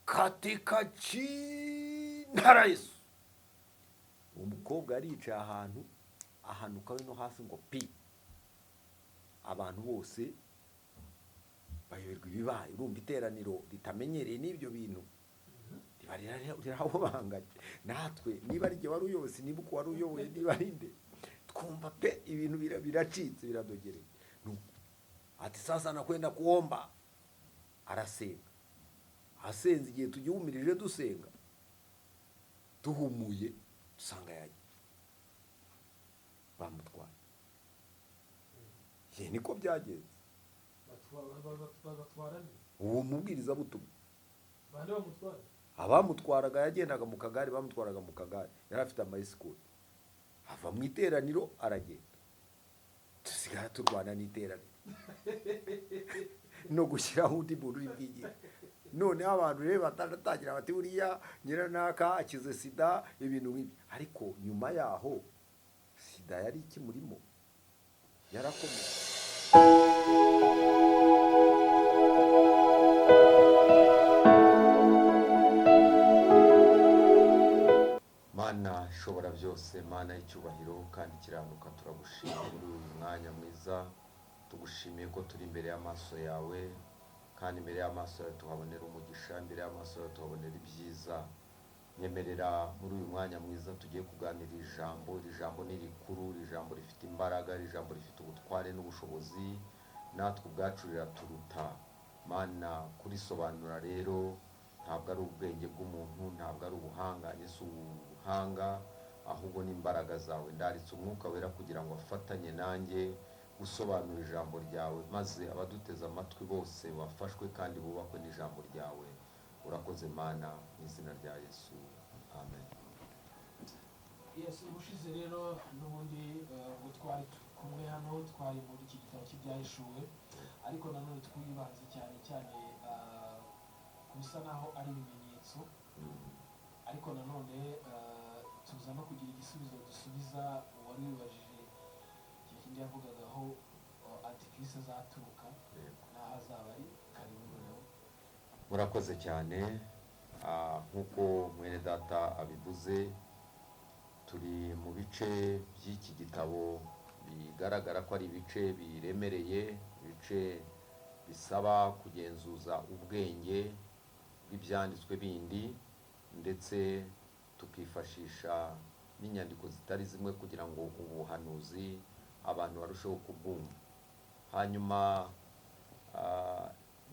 Katika jina la Yesu. Uwo mukobwa yaricaye ahantu, ahanuka we no hasi ngo pi. Abantu bose bayoberwa ibibaye. Urumva iteraniro ritamenyereye n'ibyo bintu riba rirahobanganye. Natwe niba ari jye wari uyoboye, niba uko wari uyoboye, niba ari nde, twumva pe ibintu biracitse, biradogereye. Nuko ati: "Sasa nakwenda kuomba." Arasenga, asenze igihe tugihumirije, dusenga, duhumuye, dusanga yagiye, bamutwaye. Ye, niko byagenze. Babatwara nde? Uwo mubwirizabutumwa. Bande bamutwara? Abamutwaraga, yagendaga mu kagare, bamutwaraga mu kagare, yari afite ama escort. Ava mu iteraniro aragenda, dusigara turwana n'iteraniro no gushyiraho undi muntu uri bwigire. Noneho abantu rero bataratangira bati: "Buriya nyiranaka akize sida," ibintu nk'ibyo. Ariko nyuma yaho sida yari ikimurimo, yarakomeye. Mana ishobora byose, Mana y'icyubahiro kandi ikiranuka, turagushimiye muri uyu mwanya mwiza. Tugushimiye ko turi imbere y'amaso yawe, kandi imbere y'amaso yawe tuhabonera umugisha, imbere y'amaso yawe tuhabonera ibyiza. Nyemerera muri uyu mwanya mwiza tugiye kuganira ijambo. Iri jambo ni rikuru, iri jambo rifite imbaraga, iri jambo rifite ubutware n'ubushobozi, natwe ubwacu riraturuta, Mana, kurisobanura. Rero ntabwo ari ubwenge bw'umuntu, ntabwo ari ubuhangange, si ubuhanga, ahubwo ni imbaraga zawe. Ndaritse Umwuka Wera kugira ngo afatanye nanjye gusobanura ijambo ryawe, maze abaduteze amatwi bose bafashwe kandi bubakwe n'ijambo ryawe. Urakoze Mana, mu izina rya Yesu, amen. Yes, ubushize rero n'ubundi ubwo twari kumwe hano, twari muri iki gitabo cy'Ibyahishuwe, ariko nanone twibanze cyane cyane ku bisa naho ari ibimenyetso, ariko nanone tuza no kugira igisubizo dusubiza uwari wibajije icyo kindi yavugagaho antikristo azaturuka n'aho azaba ari. Karibu noneho. Murakoze cyane. Nk'uko mwene data abivuze, turi mu bice by'iki gitabo bigaragara ko ari ibice biremereye, ibice bisaba kugenzuza ubwenge bw'ibyanditswe bindi, ndetse tukifashisha n'inyandiko zitari zimwe kugira ngo ubuhanuzi abantu barusheho kubwumva. Hanyuma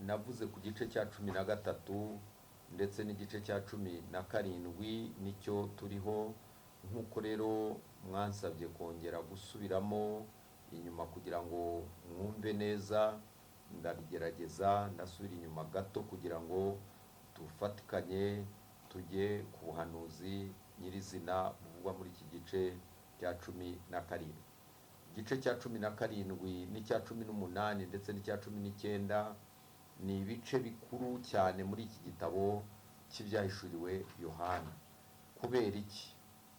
navuze ku gice cya 13 ndetse n'igice cya 17, nicyo turiho. Nk'uko rero mwansabye kongera gusubiramo inyuma kugira ngo mwumve neza, ndabigerageza, ndasubira inyuma gato kugira ngo dufatikanye tujye ku buhanuzi nyirizina buvugwa muri iki gice cya 17. Igice cya 17 n'icya 18 ndetse n'icya 19 ni ibice bikuru cyane muri iki gitabo cy'Ibyahishuriwe Yohana. Kubera iki?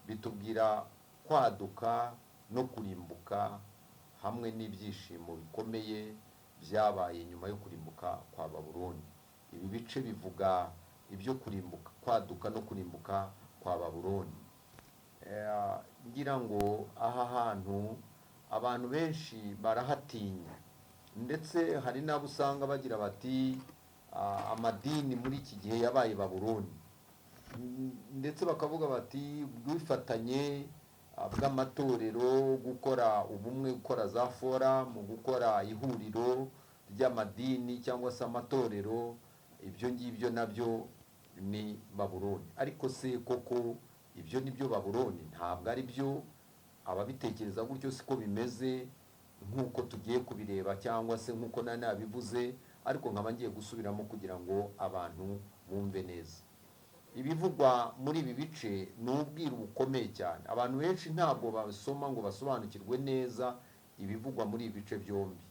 Bitubwira kwaduka no kurimbuka hamwe n'ibyishimo bikomeye byabaye nyuma yo kurimbuka kwa Babuloni. Ibi bice bivuga ibyo kurimbuka, kwaduka no kurimbuka kwa Babuloni. Ngira ngo aha hantu abantu benshi barahatinya, ndetse hari n'abo usanga bagira bati: "Amadini muri iki gihe yabaye Babuloni." Ndetse bakavuga bati ubwifatanye bw'amatorero, gukora ubumwe, gukora za forum, gukora ihuriro ry'amadini cyangwa se amatorero, ibyo ngibyo nabyo ni Babuloni. Ariko se koko ibyo ni byo Babuloni? Ntabwo ari byo. Ababitekereza gutyo siko bimeze, nk'uko tugiye kubireba cyangwa se nk'uko nari nabivuze, ariko nkaba ngiye gusubiramo kugira ngo abantu bumve neza. Ibivugwa muri ibi bice ni ubwiru bukomeye cyane. Abantu benshi ntabwo basoma ngo basobanukirwe neza ibivugwa muri ibi bice byombi.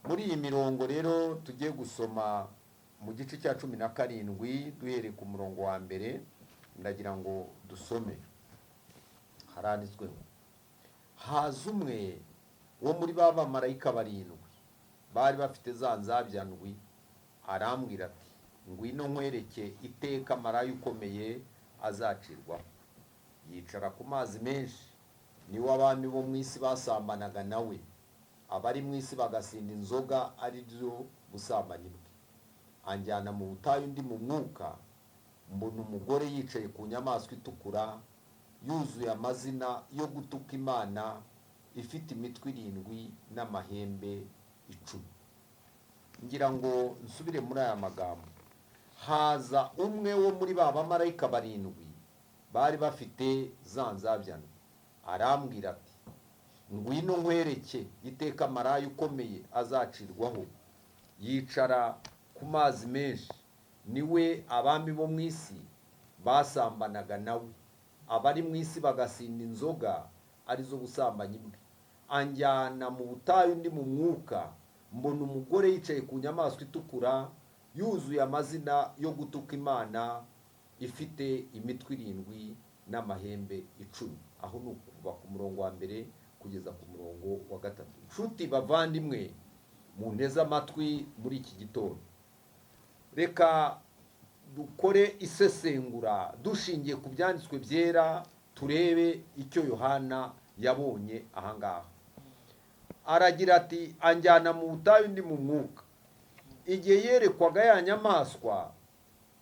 Muri iyi mirongo rero tugiye gusoma mu gice cya 17, duhereye ku murongo wa mbere, ndagira ngo dusome. Haranditswe ngo: "Haza umwe wo muri ba bamarayika barindwi bari bafite za nzabya ndwi, arambwira ati" Ngwino nkwereke iteka maraya ukomeye azacirwaho. Yicara ku mazi menshi, niwe abami bo mu isi basambanaga nawe, abari mu isi bagasinda inzoga ari byo busambanyi bwe. Anjyana mu butayu ndi mu mwuka, mbona umugore yicaye ku nyamaswa itukura, yuzuye amazina yo gutuka Imana, ifite imitwe 7 n'amahembe 10. Ngira ngo nsubire muri aya magambo. Haza umwe wo muri ba bamarayika 7 bari bafite za nzabyano, arambwira ati: Ngwino nkwereke iteka maraya ukomeye azacirwaho. Yicara ku mazi menshi, niwe abami bo mu isi basambanaga nawe, abari mu isi bagasinda inzoga arizo busambanyi bwe. Anjyana mu butayu ndi mu mwuka, mbona umugore yicaye ku nyamaswa itukura, yuzuye amazina yo gutuka Imana, ifite imitwe 7 n'amahembe 10. Aho ni ukuva ku murongo wa 1 kugeza ku murongo wa 3. Nshuti bavandimwe munteze amatwi muri iki gitondo, reka dukore isesengura dushingiye ku byanditswe byera, turebe icyo Yohana yabonye ahangaha. Aragira ati: Anjyana mu butayu ndi mu mwuka. Igihe yerekwaga ya nyamaswa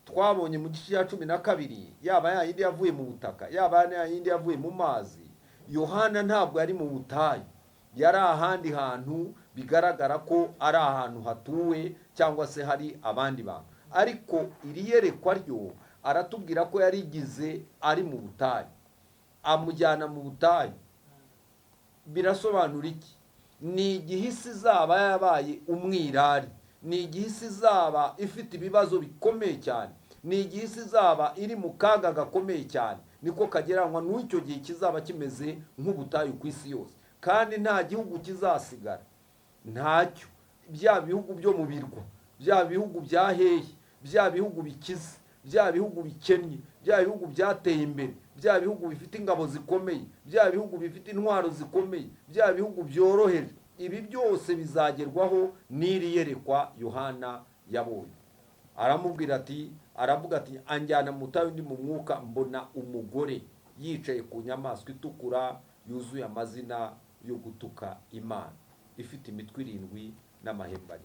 twabonye mu gice cya 12, yaba ya yindi yavuye mu butaka, yaba ya yindi yavuye mu mazi, Yohana ntabwo yari mu butayu, yari ahandi hantu bigaragara ko ari ahantu hatuwe cyangwa se hari abandi bantu. Ariko iri yerekwa ryo aratubwira ko yarigize ari mu butayu, amujyana mu butayu. Birasobanura iki? Ni igihe isi izaba yabaye umwirari, ni igihe isi izaba ifite ibibazo bikomeye cyane, ni igihe isi izaba iri mu kaga gakomeye cyane. Niko kagereranywa n'icyo gihe kizaba kimeze nk'ubutayu ku isi yose, kandi nta gihugu kizasigara, ntacyo. Bya bihugu byo mu birwa, bya bihugu bya hehe, bya bihugu bikize, bya bihugu bikennye, bya bihugu byateye imbere, bya bihugu bifite ingabo zikomeye, bya bihugu bifite intwaro zikomeye, bya bihugu byoroheje, ibi byose bizagerwaho n'iri yerekwa Yohana yabonye. Aramubwira ati, aravuga ati: Anjyana mu butayu ndi mu mwuka, mbona umugore yicaye ku nyamaswa itukura, yuzuye amazina yo gutuka Imana, ifite imitwe 7 n'amahembe 7.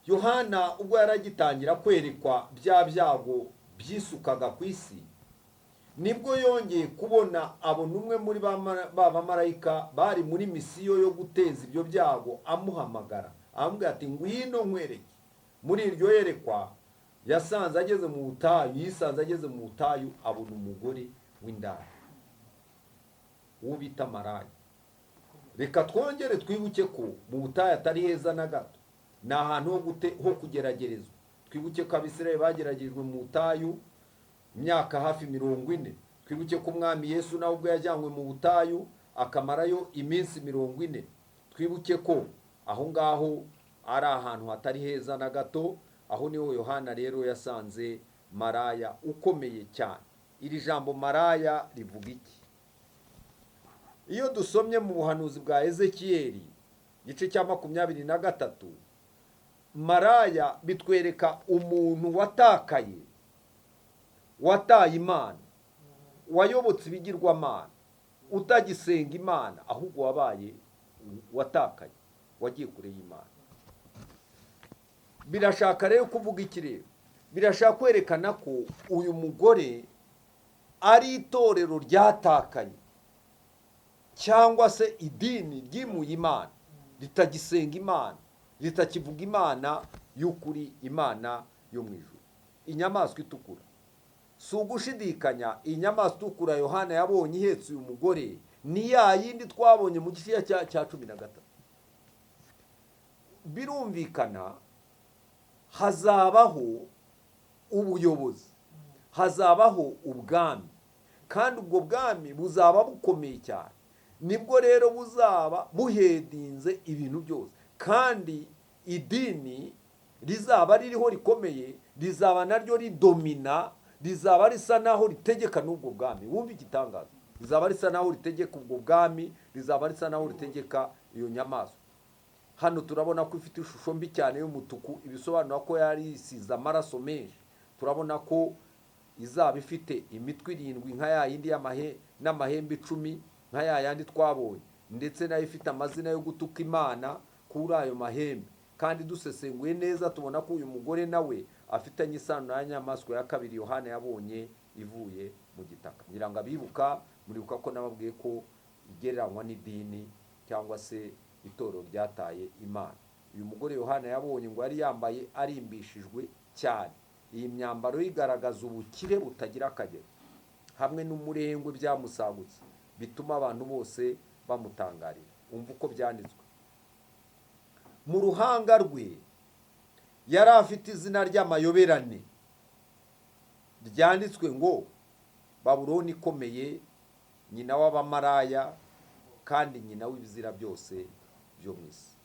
Yohana ubwo yaragitangira kwerekwa bya byago byisukaga ku isi, nibwo yongeye kubona, abona umwe muri ba bamarayika bari muri misiyo yo guteza ibyo byago, amuhamagara amubwira ati: Ngwino nkwereke. Muri iryo yerekwa yasanze ageze mu butayu, yisanze ageze mu butayu, abona umugore w'indaya, uwo bita maraya. Reka twongere twibuke ko mu butayu atari heza na gato, ni ahantu ho kugeragerezwa. Twibuke ko Abisirayeli bageragejwe mu butayu imyaka hafi 40. Twibuke ko Umwami Yesu nawe ubwo yajyanywe mu butayu akamarayo iminsi 40. Twibuke ko aho ngaho ari ahantu hatari heza na gato. Aho niho Yohana rero yasanze maraya ukomeye cyane. Iri jambo maraya rivuga iki? Iyo dusomye mu buhanuzi bwa Ezekiyeli igice cya 23, maraya bitwereka umuntu watakaye, wataye Imana, wayobotse ibigirwamana, utagisenga Imana, ahubwo wabaye watakaye, wagiye kure y'Imana. Birashaka rero kuvuga iki rero? Birashaka kwerekana ko uyu mugore ari itorero ryatakaye, cyangwa se idini ryimuye Imana, ritagisenga Imana, ritakivuga Imana y'ukuri, Imana yo mu ijuru. Inyamaswa itukura, si ugushidikanya, inyamaswa itukura Yohana yabonye ihetse uyu mugore ni ya yindi twabonye mu gice cya 13. Birumvikana hazabaho ubuyobozi, hazabaho ubwami, kandi ubwo bwami buzaba bukomeye cyane. Nibwo rero buzaba buhedinze ibintu byose, kandi idini rizaba ririho rikomeye, rizaba naryo ridomina, rizaba risa naho ritegeka n'ubwo bwami. Wumva igitangaza, rizaba risa naho ritegeka ubwo bwami, rizaba risa naho ritegeka iyo nyamaswa. Hano turabona ko ifite ishusho mbi cyane y'umutuku, ibisobanura ko yari yisize amaraso menshi. Turabona ko izaba ifite imitwe irindwi nka ya yindi n'amahembe 10 nka ya yandi twabonye, ndetse nayo ifite amazina yo gutuka Imana kuri ayo mahembe. Kandi dusesenguye neza tubona ko uyu mugore nawe afitanye isano na nyamaswa ya kabiri Yohana yabonye ivuye mu gitaka. Ngira ngo abibuka, muribuka ko nababwiye ko igereranywa n'idini cyangwa se itorero ryataye Imana. Uyu mugore Yohana yabonye ngo yari yambaye arimbishijwe cyane. Iyi myambaro igaragaza ubukire butagira akagero hamwe n'umurengwe byamusagutse, bituma abantu bose bamutangarira. Umva uko byanditswe: mu ruhanga rwe yari afite izina ry'amayoberane ryanditswe ngo Babuloni ikomeye, nyina w'abamaraya kandi nyina w'ibizira byose byo mu isi.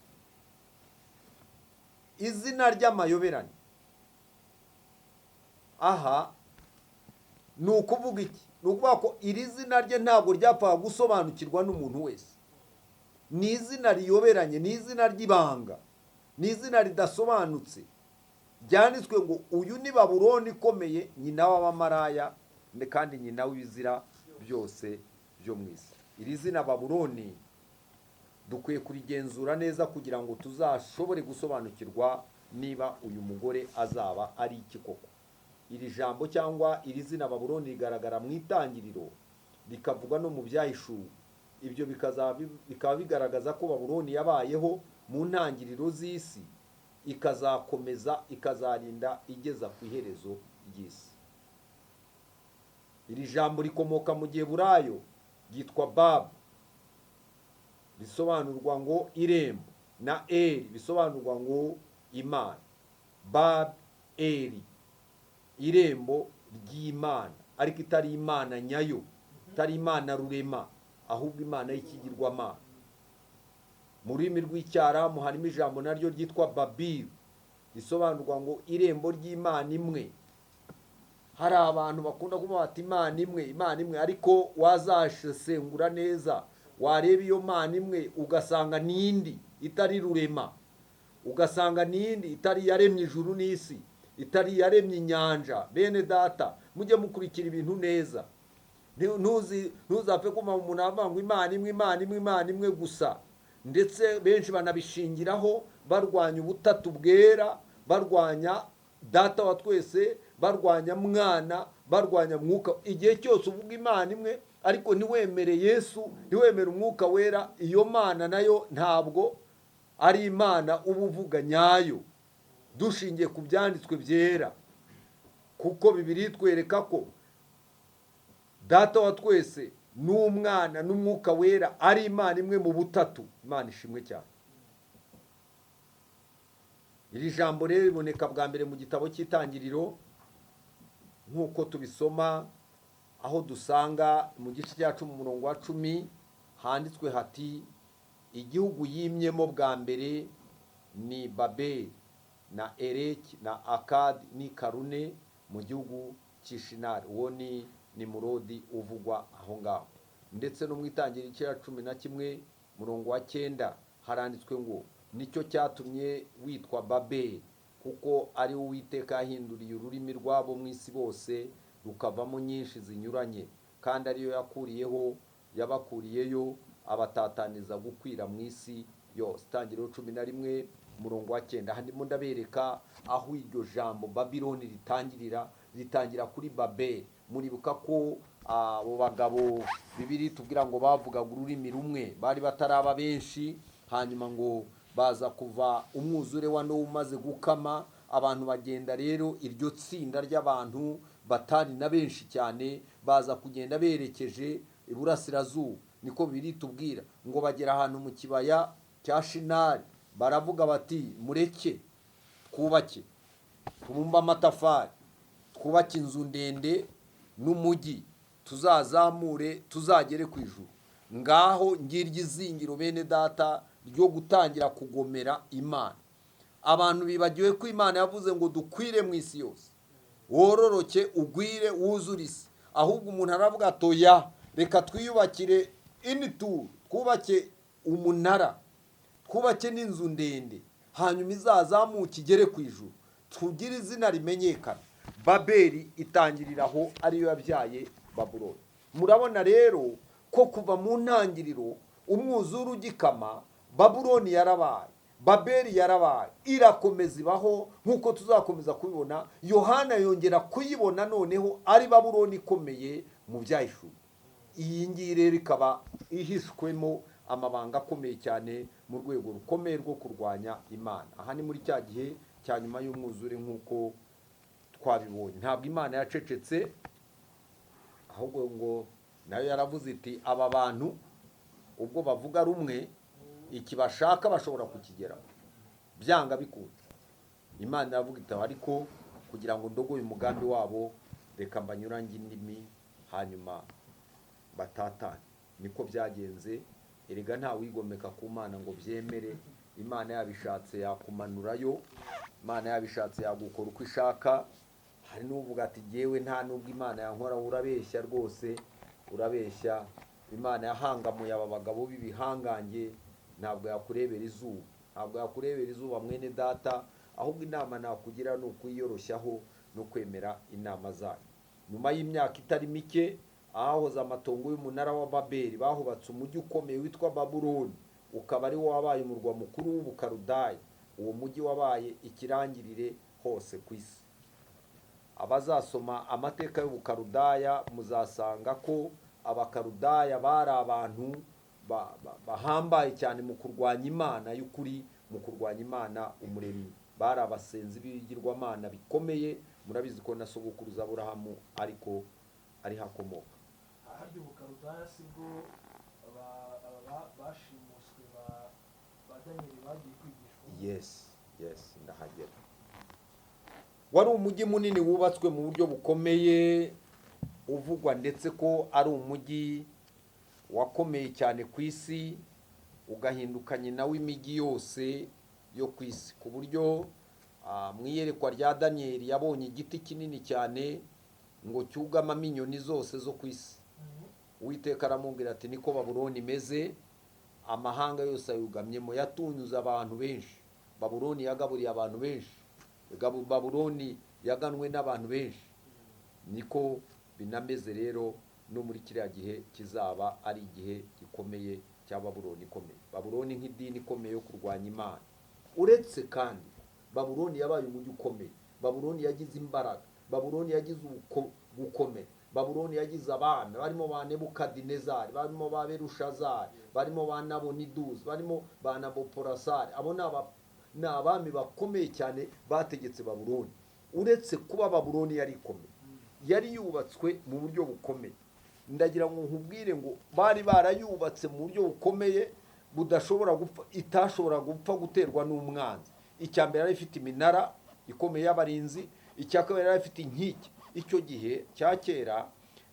Izina ry'amayoberane aha ni ukuvuga iki? Ni ukuvuga ko iri zina rye ntabwo ryapfaga gusobanukirwa n'umuntu wese. Ni izina riyoberanye, ni izina ry'ibanga, ni izina ridasobanutse, ryanditswe ngo uyu ni Babuloni ikomeye, nyina w'abamaraya kandi nyina w'ibizira byose byo mu isi. Iri zina Babuloni dukwiye kurigenzura neza kugira ngo tuzashobore gusobanukirwa niba uyu mugore azaba ari iki koko. Iri jambo cyangwa iri zina Babuloni rigaragara mu Itangiriro, rikavugwa no mu Byahishuwe. Ibyo bikaba bigaragaza ko Babuloni yabayeho mu ntangiriro z'isi, ikazakomeza ikazarinda igeza ku iherezo ry'isi. Iri jambo rikomoka mu Giheburayo, ryitwa Babu, risobanurwa ngo irembo, na Eri bisobanurwa ngo Imana. Bab Eri, irembo ry'Imana, ariko itari Imana nyayo, itari Imana rurema, ahubwo Imana y'ikigirwamana. Mu rurimi rw'Icyaramu harimo ijambo naryo ryitwa Babiri, risobanurwa ngo irembo ry'Imana imwe. Hari abantu bakunda kuvuga bati Imana imwe, Imana imwe, ariko wazasesengura neza wareba iyo Mana imwe ugasanga n'indi itari rurema, ugasanga n'indi itari yaremye ijuru n'isi, itari yaremye inyanja. Bene data, mujye mukurikira ibintu neza. Ntuzapfe kumva umuntu avuga ngo Imana imwe, Imana imwe, Imana imwe gusa. Ndetse benshi banabishingiraho barwanya ubutatu bwera, barwanya Data wa twese, barwanya Mwana, barwanya Mwuka. Igihe cyose uvuga Imana imwe ariko ntiwemere Yesu, ntiwemere Umwuka Wera, iyo Mana nayo ntabwo ari Imana uba uvuga nyayo, dushingiye ku byanditswe byera. Kuko Bibiliya itwereka ko Data wa twese n'Umwana n'Umwuka Wera ari Imana imwe mu butatu. Imana ishimwe cyane. Iri jambo rero riboneka bwa mbere mu gitabo cy'Itangiriro nk'uko tubisoma, aho dusanga mu gice cya 10 umurongo wa 10 handitswe hati: igihugu yimyemo bwa mbere ni Babeli na Ereki na Akadi ni Karune mu gihugu cy'Ishinari. Uwo ni Nimurodi uvugwa aho ngaho. Ndetse no mu Itangiriro igice cya 11 murongo wa 9 haranditswe ngo nicyo cyatumye witwa Babeli, kuko ari Uwiteka yahinduriye ururimi rwabo mu isi bose rukavamo nyinshi zinyuranye, kandi ariyo yakuriyeho yabakuriyeyo abatataniza gukwira mu isi yose. Itangiriro 11 umurongo wa 9. Aha ndimo ndabereka aho iryo jambo Babiloni ritangirira, ritangira kuri Babeli. Muribuka ko abo bagabo Bibiliya itubwira ngo bavugaga ururimi rumwe, bari bataraba benshi, hanyuma ngo baza kuva umwuzure wa Nowa umaze gukama, abantu bagenda rero, iryo tsinda ry'abantu batari na benshi cyane baza kugenda berekeje iburasirazuba, niko Bibiliya itubwira ngo bagera ahantu mu kibaya cya Shinari, baravuga bati mureke twubake, tubumbe amatafari, twubake inzu ndende n'umujyi, tuzazamure tuzagere ku ijuru. Ngaho ngiryo izingiro, bene data, ryo gutangira kugomera Imana. Abantu bibagiwe ko Imana yavuze ngo dukwire mu isi yose, wororoke ugwire wuzure isi. Ahubwo umuntu aravuga ati oya, reka twiyubakire inituru, twubake umunara, Twubake n'inzu ndende, hanyuma izazamuke igere ku ijuru, tugire izina rimenyekana. Babeli itangirira aho, ariyo yabyaye Babuloni. Murabona rero ko kuva mu ntangiriro umwuzure ugikama, Babuloni yarabaye, Babeli yarabaye, irakomeza ibaho nk'uko tuzakomeza kubibona. Yohana yongera kuyibona noneho ari Babuloni ikomeye mu byahishuwe. Iyi ngiyi rero ikaba ihishwemo amabanga akomeye cyane mu rwego rukomeye rwo kurwanya Imana. Aha ni muri cya gihe cya nyuma y'umwuzure nk'uko twabibonye. Ntabwo Imana yacecetse, ahubwo ngo nayo yaravuze iti: "Aba bantu ubwo bavuga rumwe, iki bashaka bashobora kukigeraho byanga bikunda." Imana iravuga iti: "Ariko kugira ngo ndogoye umugambi wabo, reka mbanyurange indimi, hanyuma batatane." Niko byagenze. Erega nta wigomeka ku Mana ngo byemere. Imana yabishatse yakumanurayo, Imana yabishatse yagukora uko ishaka. Hari n'uvuga ati: "Jyewe nta nubwo Imana yankora." Urabeshya rwose, urabeshya. Imana yahangamuye aba bagabo b'ibihangange, ntabwo yakurebera izuba, ntabwo yakurebera izuba, mwene data. Ahubwo inama nakugira ni ukuyiyoroshyaho no kwemera inama zayo. Nyuma y'imyaka itari mike, ahahoze amatongo y'umunara wa Babeli bahubatse umujyi ukomeye witwa Babuloni, ukaba ari wo wabaye umurwa mukuru w'Ubukarudayi. Uwo mujyi wabaye ikirangirire hose ku isi. Abazasoma amateka y'Ubukarudaya muzasanga ko Abakarudaya bari abantu bahambaye cyane mu kurwanya Imana y'ukuri, mu kurwanya Imana Umuremyi. Bari abasenzi b'ibigirwamana bikomeye. Murabizi ko na sogokuruza Aburahamu ariko ariho akomoka. Harya Ubukarudaya si bwo aba bashimuswe ba Daniyeli bagiye kwigishwa? Yes, ndahagera. Wari umujyi munini wubatswe mu buryo bukomeye, uvugwa ndetse ko ari umujyi wakomeye cyane ku isi, ugahinduka nyina w'imijyi yose yo ku isi, ku buryo mu iyerekwa rya Daniyeli yabonye igiti kinini cyane ngo cyugamamo inyoni zose zo ku isi. Uwiteka aramubwira ati: "Niko Babuloni imeze, amahanga yose ayugamyemo." Yatunyuze abantu benshi, Babuloni yagaburiye abantu benshi, Babuloni yaganwe n'abantu benshi. Niko binameze rero no muri kiriya gihe kizaba ari igihe gikomeye cya Babuloni ikomeye, Babuloni nk'idini ikomeye yo kurwanya Imana. Uretse kandi Babuloni yabaye umujyi ukomeye, Babuloni yagize imbaraga, Babuloni yagize gukomera, Babuloni yagize abami barimo ba Nebukadinezari, barimo ba Berushazari, barimo ba Naboniduzi, barimo ba Naboporasari. Abo ni abami bakomeye cyane bategetse Babuloni. Uretse kuba Babuloni yari ikomeye, yari yubatswe mu buryo bukomeye. Ndagira ngo nkubwire ngo bari barayubatse mu buryo bukomeye budashobora gupfa, itashobora gupfa guterwa n'umwanzi. Icya mbere, yari ifite iminara ikomeye y'abarinzi. Icya kabiri, yari ifite inkike. Icyo gihe cya kera,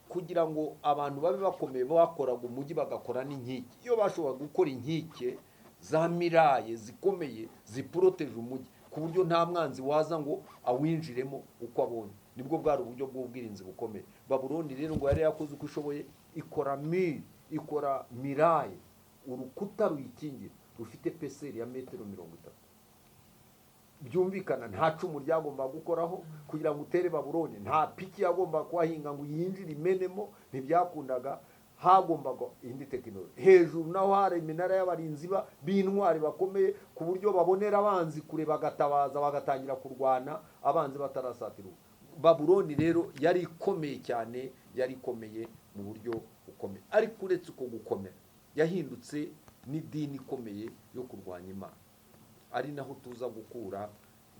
kugira ngo abantu babe bakomeye, bakoraga umujyi bagakora n'inkike. Iyo bashoboraga gukora inkike za muraille zikomeye ziporoteje umujyi, ku buryo nta mwanzi waza ngo awinjiremo uko abonye, nibwo bwari uburyo bw'ubwirinzi bukomeye. Babuloni rero ngo yari yakoze uko ishoboye, ikora mur, ikora muraille, urukuta ruyikingira rufite épaisseur ya metero 30. Byumvikana nta cumu ryagombaga gukoraho kugira ngo utere Babuloni, nta piki yagombaga kuhahinga ngo yinjire imenemo, ntibyakundaga. Hagombaga indi tekinoloji. Hejuru naho hari iminara y'abarinzi b'intwari bakomeye, ku buryo babonera abanzi kure bagatabaza, bagatangira kurwana abanzi batarasatira. Babuloni rero yari ikomeye cyane, yari ikomeye mu buryo bukomeye. Ariko uretse uko gukomera, yahindutse n'idini ikomeye yo kurwanya Imana, ari naho tuza gukura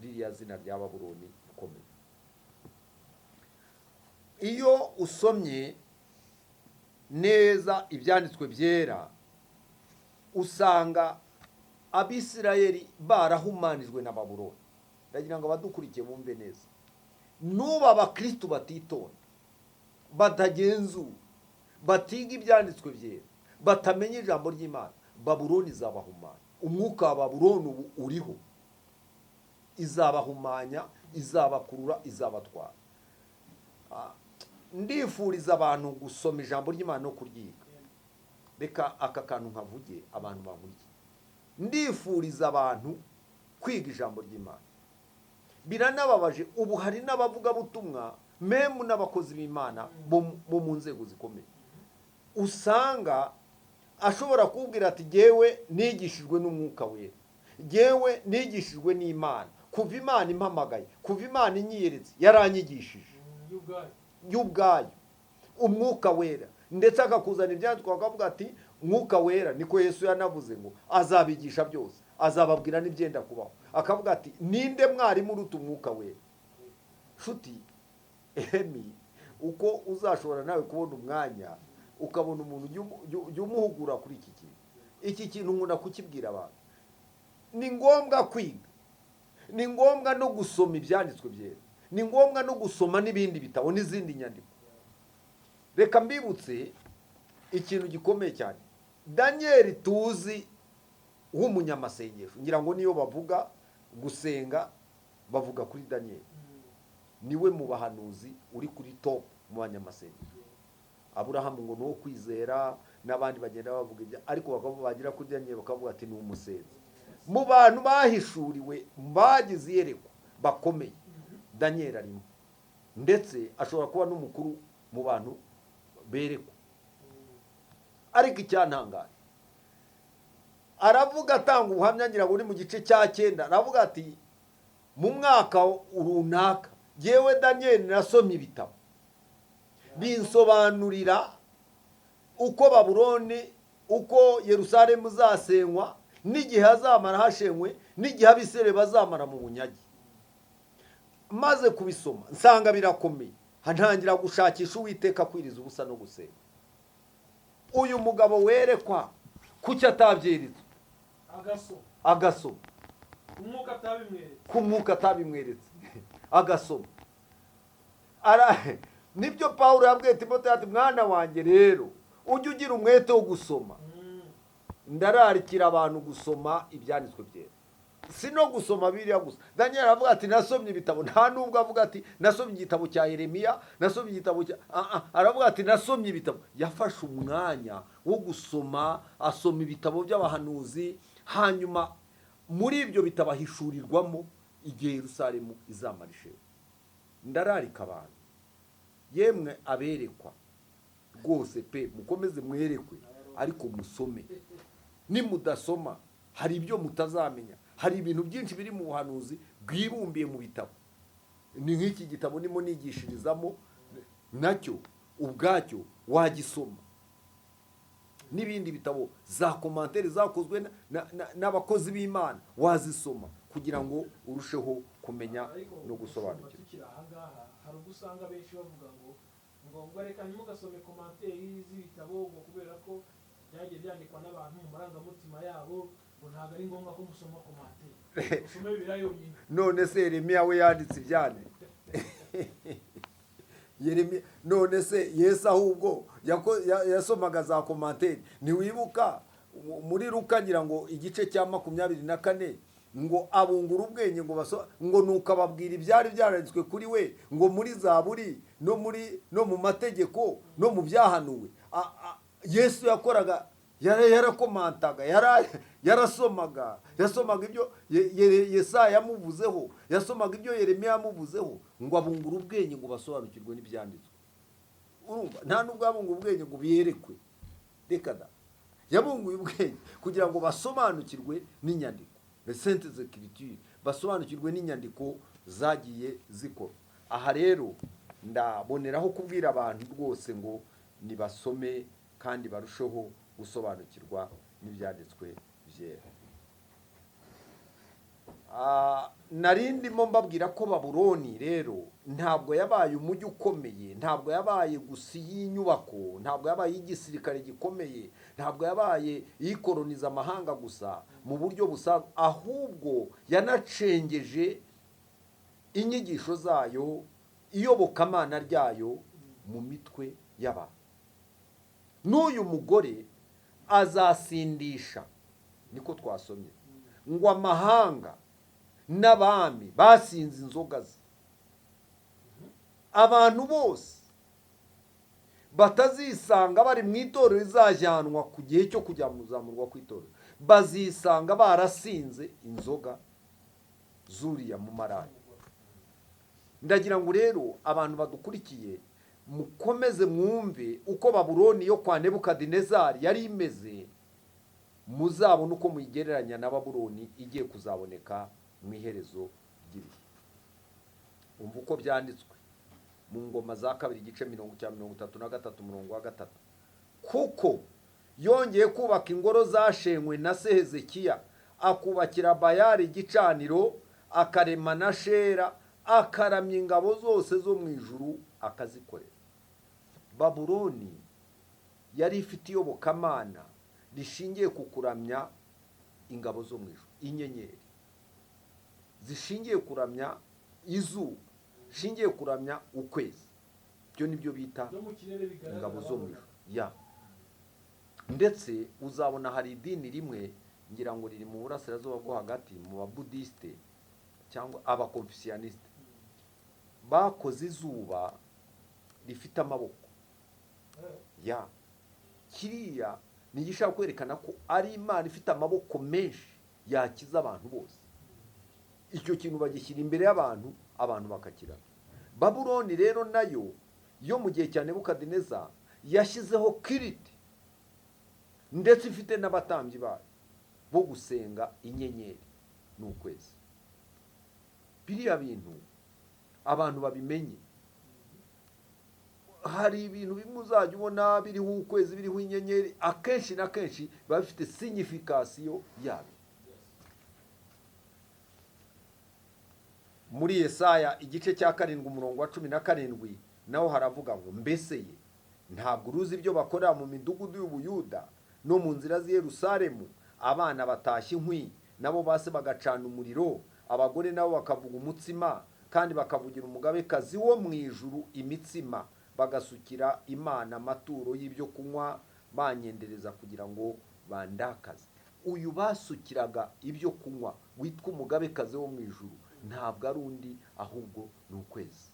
ririya zina rya Babuloni ikomeye. Iyo usomye neza ibyanditswe byera, usanga Abisirayeli barahumanijwe na Babuloni. Ndagira ngo abadukurikiye bumve neza. N'ubu abakristu batitonda, batagenzura, batiga ibyanditswe byera, batamenya ijambo ry'Imana, Babuloni izabahumanya. Umwuka wa Babuloni ubu uriho, izabahumanya, izabakurura, izabatwara. Ndifuriza abantu gusoma ijambo ry'Imana no kuryiga. Reka aka kantu nkavuge, abantu bankurikiye. Ndifuriza abantu kwiga ijambo ry'Imana. Biranababaje, ubu hari n'abavugabutumwa memu n'abakozi b'Imana bo mu nzego zikomeye, usanga ashobora kubwira ati jyewe nigishijwe n'Umwuka Wera, jyewe nigishijwe n'Imana, kuva Imana impamagaye, kuva Imana inyiyeretse, yaranyigishije y'ubwayo Umwuka Wera. Ndetse akakuzana ibyanditswe akavuga ati Mwuka Wera, niko Yesu yanavuze ngo azabigisha byose, azababwira n'ibyenda kubaho. Akavuga ati ninde mwarimu uruta Umwuka Wera? Nshuti emi, uko uzashobora nawe kubona umwanya ukabona umuntu ujya umuhugura kuri iki kintu. Iki kintu nkunda kukibwira abantu, ni ngombwa kwiga, ni ngombwa no gusoma ibyanditswe byera, ni ngombwa no gusoma n'ibindi bitabo n'izindi nyandiko. Reka mbibutse ikintu gikomeye cyane. Daniel tuzi w'umunyamasengesho, ngira ngo niyo bavuga gusenga bavuga kuri Daniel, niwe mu bahanuzi uri kuri top mu banyamasengesho. Aburahamu ngo nuwo kwizera, n'abandi bagenda bavuga ibya, ariko bagira kuri Daniel bakavuga ati ni umusenzi. Mu bantu bahishuriwe bagize iyerekwa bakomeye, Daniel arimo, ndetse ashobora kuba n'umukuru mu bantu berekwa. Ariko icyantangaje, aravuga atanga ubuhamya, ngira ngo ni mu gice cya 9, aravuga ati mu mwaka runaka jyewe Daniel nasomye ibitabo binsobanurira uko Babuloni, uko Yerusalemu zasenywa, n'igihe hazamara hashenywe, n'igihe Abisirayeli bazamara mu bunyage. Maze kubisoma nsanga birakomeye, ntangira gushakisha Uwiteka kwiriza ubusa no gusenga. Uyu mugabo werekwa kuki atabyeretswe? Agasoma ku mwuka atabimweretse, agasoma. Nibyo Pawulo yabwiye Timoteyo ati mwana wanjye rero ujye ugira umwete wo gusoma. Ndararikira abantu gusoma ibyanditswe byera, si no gusoma biriya gusa. Daniel aravuga ati nasomye ibitabo, nta nubwo avuga ati nasomye igitabo cya Yeremiya, nasomye igitabo cya, aravuga ati nasomye ibitabo. Yafashe umwanya wo gusoma, asoma ibitabo by'abahanuzi, hanyuma muri ibyo bitabo ahishurirwamo igihe Yerusalemu izamara ishenywe. Ndararika abantu, yemwe aberekwa rwose pe, mukomeze mwerekwe, ariko musome. Nimudasoma hari ibyo mutazamenya. Hari ibintu byinshi biri mu buhanuzi bwibumbiye mu bitabo. Ni nk'iki gitabo nimo nigishirizamo, nacyo ubwacyo wagisoma, n'ibindi bitabo za komantere zakozwe n'abakozi b'Imana wazisoma kugira ngo urusheho kumenya no gusobanukirwa. Tukiri aha ngaha, hari ubwo usanga benshi bavuga ngo ngo reka ntimugasome komanteri z'ibitabo, ngo kubera ko byagiye byandikwa n'abantu mu marangamutima yabo, ngo ntabwo ari ngombwa ko musoma komanteri, musome Bibiliya yonyine. None se Yeremiya we yanditse ibyane? Yeremiya, none se Yesu ahubwo yasomaga za komanteri? Ntiwibuka muri Luka ngira ngo igice cya 24 ngo abungura ubwenge ngo ngo nuko ababwira ibyari byaranditswe kuri we, ngo muri Zaburi no muri no mu mategeko no mu byahanuwe. Yesu yakoraga, yarakomantaga, yarasomaga, yasomaga ibyo Yesaya yamuvuzeho, yasomaga ibyo Yeremiya yamuvuzeho, ngo abungure ubwenge ngo basobanukirwe n'ibyanditswe. Urumva, nta nubwo yabunguye ubwenge ngo biyerekwe, reka da, yabunguye ubwenge kugira ngo basobanukirwe n'inyandiko, les saintes écritures, basobanukirwe n'inyandiko zagiye zikorwa. Aha rero ndaboneraho kubwira abantu rwose ngo nibasome kandi barusheho gusobanukirwa n'ibyanditswe byera. Nari ndimo mbabwira ko Babuloni rero ntabwo yabaye umujyi ukomeye, ntabwo yabaye gusa iy'inyubako, ntabwo yabaye iy'igisirikare gikomeye, ntabwo yabaye iyikoroniza amahanga gusa mu buryo busanzwe, ahubwo yanacengeje inyigisho zayo, iyobokamana ryayo mu mitwe y'abantu. N'uyu mugore azasindisha, niko twasomye, ngo amahanga n'abami basinze inzoga ze, abantu bose batazisanga bari mu itorero rizajyanwa ku gihe cyo kujya muzamurwa ku itorero, Bazisanga barasinze inzoga zuriya mu maraya. Ndagira ngo rero abantu badukurikiye mukomeze mwumve uko Babuloni yo kwa Nebukadinezari yari imeze, muzabone uko muyigereranya na Babuloni igiye kuzaboneka mu iherezo ry'ibihe. Umva uko byanditswe mu Ngoma za Kabiri, igice cya 33, umurongo wa 3: "Kuko yongeye kubaka ingoro zashenywe na se Hezekiya, akubakira Bayali igicaniro, akarema na Shera, akaramya ingabo zose zo mu ijuru, akazikorera." Babuloni yari ifite iyobokamana rishingiye ku kuramya ingabo zo mu ijuru, inyenyeri, zishingiye kuramya izuba, zishingiye kuramya ukwezi. Ibyo nibyo bita No mu kirere bigaragara. ingabo zo mu Babona. ijuru ya. Ndetse uzabona hari idini rimwe, ngira ngo riri mu Burasirazuba bwo Hagati, mu Babudisite cyangwa Abakonfisiyanisite, bakoze izuba rifite amaboko. Ya, kiriya ni igishaka kwerekana ko ari Imana ifite amaboko menshi yakiza abantu bose. Icyo kintu bagishyira imbere y'abantu, abantu bakakirana. Babuloni rero nayo yo mu gihe cya Nebukadineza yashyizeho culte, ndetse ifite n'abatambyi bayo bo gusenga inyenyeri n'ukwezi. Biriya bintu abantu babimenye. Hari ibintu bimwe uzajya ubona biriho ukwezi, biriho inyenyeri, akenshi na kenshi biba bifite signification yabyo. Muri Yesaya igice cya 7, umurongo wa 17, naho haravuga ngo: "Mbese ye, ntabwo uruzi ibyo bakorera mu midugudu y'Ubuyuda no mu nzira z'i Yerusalemu? Abana batashye inkwi, nabo base bagacana umuriro, abagore nabo bakavuga umutsima, kandi bakavugira umugabekazi wo mu ijuru imitsima, bagasukira Imana amaturo y'ibyo kunywa, banyendereza kugira ngo bandakaze." Uyu basukiraga ibyo kunywa witwa umugabekazi wo mu ijuru ntabwo ari undi, ahubwo ni ukwezi.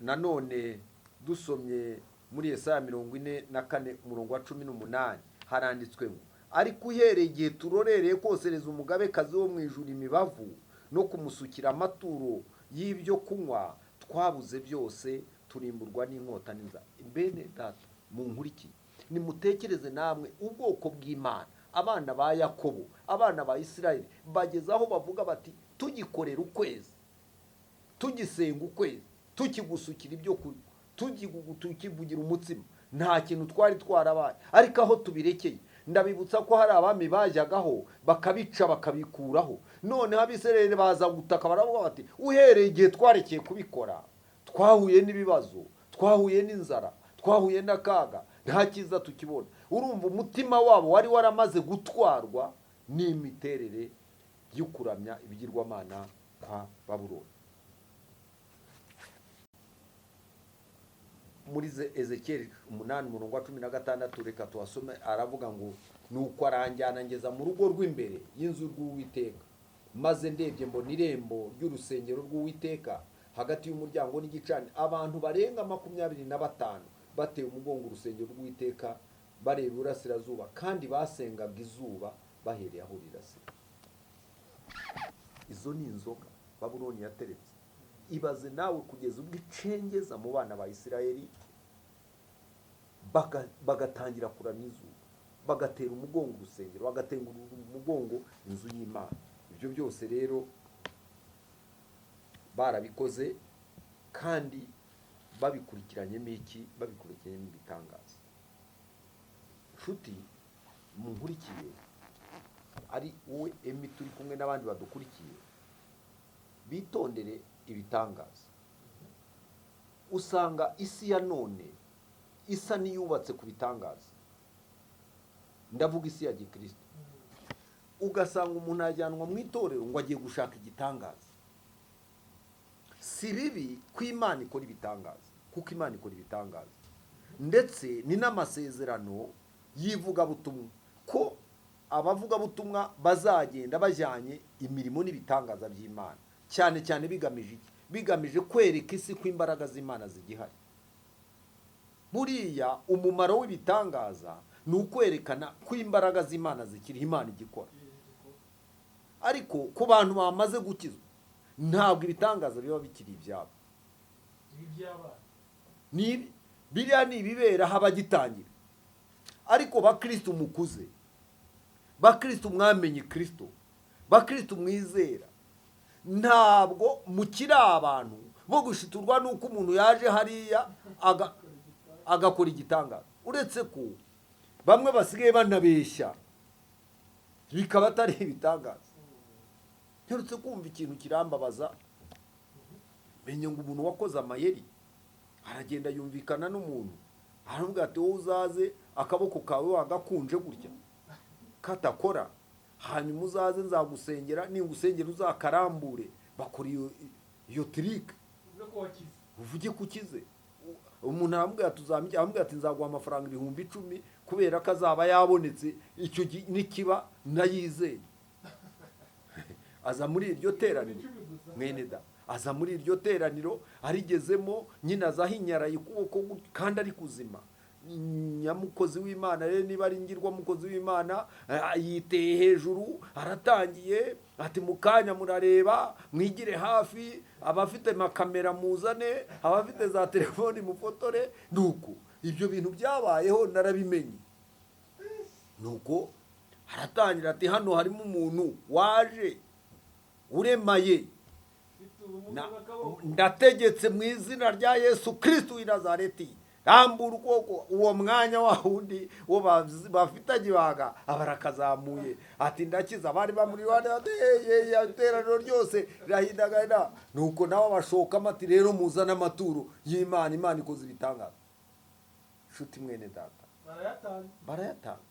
Nanone dusomye muri Yesaya 44, umurongo wa 18, haranditswe ngo: "Ariko uhereye igihe turorereye kosereza umugabekazi wo mu ijuru imibavu no kumusukira amaturo y'ibyo kunywa, twabuze byose, turimburwa n'inkota n'inzara." Bene Data munkurikiye, nimutekereze namwe, ubwoko bw'Imana, abana ba Yakobo, abana ba Isirayeli, bageze aho bavuga bati: "Tugikorera ukwezi, tugisenga ukwezi, tukigusukira ibyo kunywa, tukivugira umutsima, nta kintu twari twarabaye." Ariko aho tubirekeye, ndabibutsa ko hari abami bajyagaho bakabica, bakabikuraho. Noneho Abisirayeli baza gutaka, baravuga bati: "Uhereye igihe twarekeye kubikora, twahuye n'ibibazo, twahuye n'inzara, twahuye n'akaga, nta cyiza tukibona." Urumva umutima wabo wari waramaze gutwarwa n'imiterere yo kuramya ibigirwamana kwa Babuloni. Muri Ezekiyeli 8, umurongo wa 16, reka tuhasome. Aravuga ngo: "Nuko aranjyana ngeza mu rugo rw'imbere y'inzu rw'Uwiteka, maze ndebye mbona irembo ry'urusengero rw'Uwiteka, hagati y'umuryango n'igicaniro, abantu barenga 25 bateye umugongo urusengero rw'Uwiteka, bareba iburasirazuba, kandi basengaga izuba bahereye aho rirasira." Izo ni inzoga Babuloni yateretse. Ibaze nawe, kugeza ubwo icengeza mu bana ba Isirayeli, bagatangira kuramya izuba, bagatera umugongo urusengero, bagatera umugongo inzu y'Imana. Ibyo byose rero barabikoze kandi babikurikiranyemo iki? Babikurikiranyemo ibitangaza. Nshuti munkurikiye, ari wowe Emi turi kumwe n'abandi badukurikiye, bitondere ibitangaza. Usanga isi ya none isa n'iyubatse ku bitangaza, ndavuga isi ya gikristo. Ugasanga umuntu ajyanwa mu itorero ngo agiye gushaka igitangaza. Si bibi ko Imana ikora ibitangaza, kuko Imana ikora ibitangaza, ndetse ni n'amasezerano y'ivugabutumwa ko abavugabutumwa bazagenda bajyanye imirimo n'ibitangaza by'Imana, cyane cyane bigamije iki? Bigamije kwereka isi ko imbaraga z'Imana zigihari. Buriya umumaro w'ibitangaza Ni ukwerekana ko imbaraga z'Imana zikiriho, Imana igikora. Ariko ku bantu bamaze gukizwa, ntabwo ibitangaza biba bikiri ibyabo. Ibi by'abana. Ni biriya, ni ibibera abagitangira. Ariko bakristo mukuze, bakristo mwamenye Kristo, bakristo mwizera, ntabwo mukiri abantu bo gushiturwa n'uko umuntu yaje hariya agakora igitangaza. Uretse ko bamwe basigaye banabeshya bikaba atari ibitangaza. Mperutse kumva ikintu kirambabaza. Menya ngo umuntu wakoze amayeri aragenda yumvikana n'umuntu, aramubwira ati: "Wowe uzaze akaboko kawe wagakunje gutya katakora, hanyuma uzaze nzagusengera, ningusengera uzakarambure." Bakora iyo trick. Uvuge ko wakize. Uvuge ko ukize. Umuntu aramubwira ati uzamujya, aramubwira ati: "Nzaguha amafaranga 10,000 kubera ko azaba yabonetse." Icyo nikiba nayizeye, aza muri iryo teraniro. 10,000 gusa. Mwene da aza muri iryo teraniro, arigezemo nyine, aza ahinyaraye ukuboko gutya kandi ari kuzima. Nyamukozi w'Imana rero, niba ari ngirwamukozi w'Imana, yiteye hejuru, aratangiye ati: "Mu kanya murareba, mwigire hafi, abafite makamera muzane, abafite za telefoni mufotore." Nuko ibyo bintu byabayeho, narabimenye. Nuko aratangira ati: "Hano harimo umuntu waje uremaye." Ufite ubumuga bw'akaboko. "Ndategetse mu izina rya Yesu Kristu w'i Nazareti, rambura ukuboko." Uwo mwanya wa wundi wo bafitanye ibanga aba arakazamuye, ati: "Ndakiza." Abari bamuri iruhande bati: "Hey, hey," iteraniro ryose rirahindagana. Nuko nawe abashokamo ati: "Rero muzane amaturo y'Imana, Imana ikoze ibitangaza." Nshuti mwene data, Barayatanze. Barayatanze.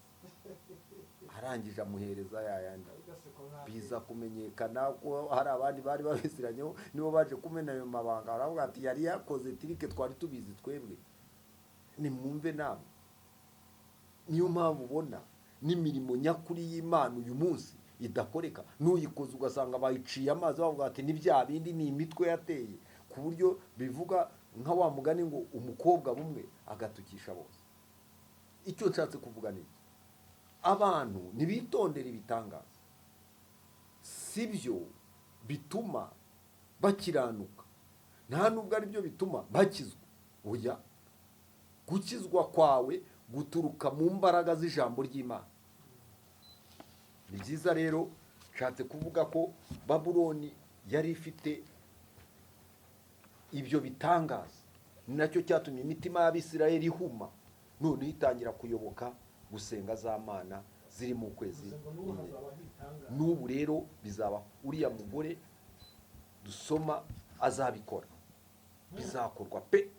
Arangije amuhereza ya yandi. Agaseko nk'ake. Biza kumenyekana ko hari abandi bari babiziranyeho, nibo baje kumena ayo mabanga. Baravuga ati: "Yari yakoze trick, twari tubizi twebwe." Nimwumve namwe, niyo mpamvu ubona n'imirimo nyakuri y'Imana uyu munsi idakoreka, n'uyikoze ugasanga bayiciye amazi, bavuga ati: "Ni bya bindi, ni imitwe yateye." Ku buryo bivuga nka wa mugani ngo umukobwa bumwe agatukisha bose. Icyo nshatse kuvuga ni iki: abantu ntibitondere ibitangaza, si byo bituma bakiranuka, nta nubwo ari byo bituma bakizwa. Oya, gukizwa kwawe guturuka mu mbaraga z'ijambo ry'Imana. Ni byiza rero, nshatse kuvuga ko Babuloni yari ifite ibyo bitangaza, ni nacyo cyatumye imitima y'Abisirayeli ihuma, noneho itangira kuyoboka gusenga za mana ziri mu kwezi Bivuze ngo n'ubu n'inyenyeri. Hazabaho ibitangaza. N'ubu rero bizaba. Uriya mugore dusoma azabikora, bizakorwa pe,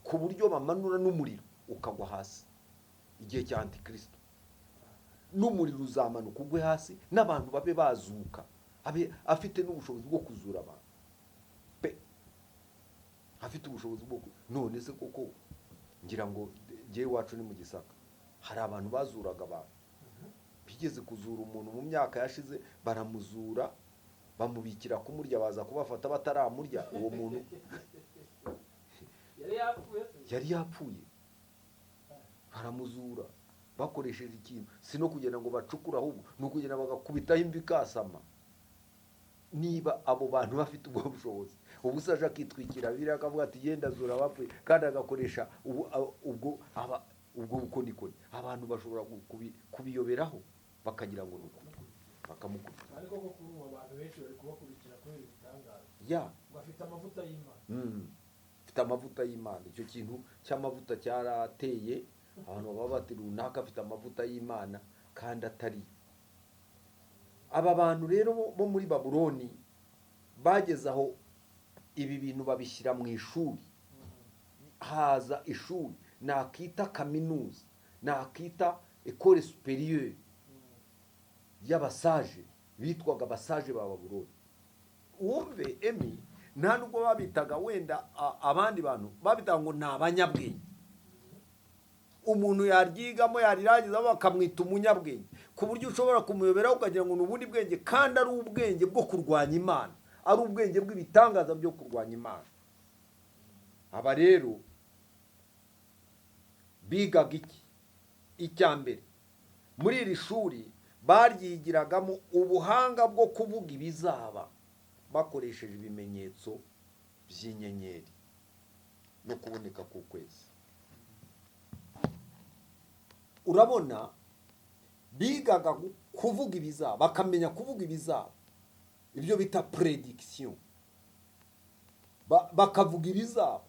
ku buryo bamanura n'umuriro ukagwa hasi. Igihe cya Antikristo n'umuriro uzamanuka ugwe hasi, n'abantu babe bazuka, abe afite n'ubushobozi bwo kuzura abantu pe, afite ubushobozi bwo none se koko ngira ngo ngewe iwacu ni mu Gisaka, hari abantu bazuraga abantu. Bigeze kuzura umuntu mu myaka yashize, baramuzura, bamubikira kumurya, baza kubafata bataramurya uwo muntu. Yari yapfuye se? Yari yapfuye, baramuzura bakoresheje ikintu, si no kugira ngo bacukure, ahubwo ni ukugira bagakubitaho imvi ikasama. Niba abo bantu bafite ubwo bushobozi, ubu se aje akitwikira biriya akavuga ati: "Yenda zura abapfuye," kandi agakoresha ubwo ubwo bukonikoni, abantu bashobora kubiyoberaho bakagira ngo ni ukuri, bakamukubita. Ariko ko kuri ubu abantu benshi bari kubakurikira kubera ibitangaza, ngo afite amavuta y'Imana. Afite amavuta y'Imana. Icyo kintu cy'amavuta cyarateye, abantu baba bati: "Runaka afite amavuta y'Imana," kandi atari. Aba bantu rero bo muri Babuloni bageze aho ibi bintu babishyira mu ishuri. Haza ishuri nakita kaminuza, nakita école supérieure y'aba sages, bitwaga aba sages ba Babuloni. Wumve emi, nta nubwo babitaga wenda abandi bantu babitaga ngo ni abanyabwenge. Umuntu yaryigamo, yarirangiza, bakamwita umunyabwenge, ku buryo ushobora kumuyoberaho ukagira ngo ni ubundi bwenge, kandi ari ubwenge bwo kurwanya Imana, ari ubwenge bw'ibitangaza byo kurwanya Imana. Aba rero bigaga iki? Icya mbere, muri iri shuri baryigiragamo ubuhanga bwo kuvuga ibizaba bakoresheje ibimenyetso by'inyenyeri no kuboneka k'ukwezi. Urabona, bigaga kuvuga ibizaba, bakamenya kuvuga ibizaba, ibyo bita prédiction. Bakavuga ibizaba.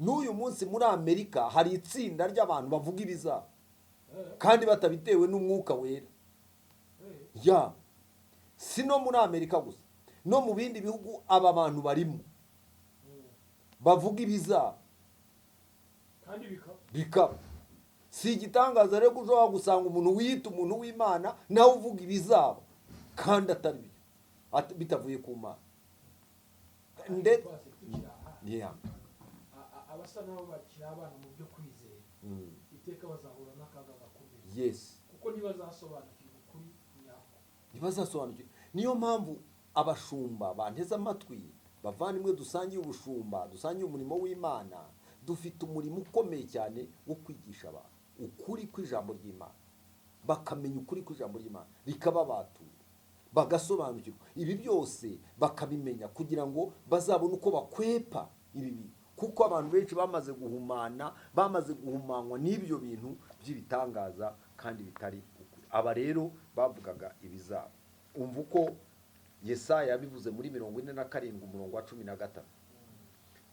N'uyu munsi muri Amerika hari itsinda ry'abantu bavuga ibizaba kandi batabitewe n'Umwuka Wera. Ya, si no muri Amerika gusa, no mu bindi bihugu aba bantu barimo bavuga ibizaba. Kandi bikaba. Bikaba. Si igitangaza rero ko ushobora gusanga umuntu wiyita umuntu w'Imana nawe uvuga ibizaba kandi atari byo, bitavuye ku Mana. Twase tukiri aha, abasa n'aho bakiri abana mu byo kwizera, iteka bazahura n'akaga gakomeye, kuko ntibazasobanukirwa ukuri nyako. Ntibazasobanukirwe. Niyo mpamvu abashumba banteze amatwi, bavandimwe dusangiye ubushumba, dusangiye umurimo w'Imana, dufite umurimo ukomeye cyane wo kwigisha abantu ukuri kw'ijambo ry'Imana, bakamenya ukuri kw'ijambo ry'Imana, rikababatura, bagasobanukirwa ibi byose, bakabimenya kugira ngo bazabone uko bakwepa ibi bintu, kuko abantu benshi bamaze guhumana, bamaze guhumanywa n'ibyo bintu by'ibitangaza kandi bitari ukuri. Aba rero bavugaga ibizaba. Umva uko Yesaya yabivuze muri 47, umurongo wa 13: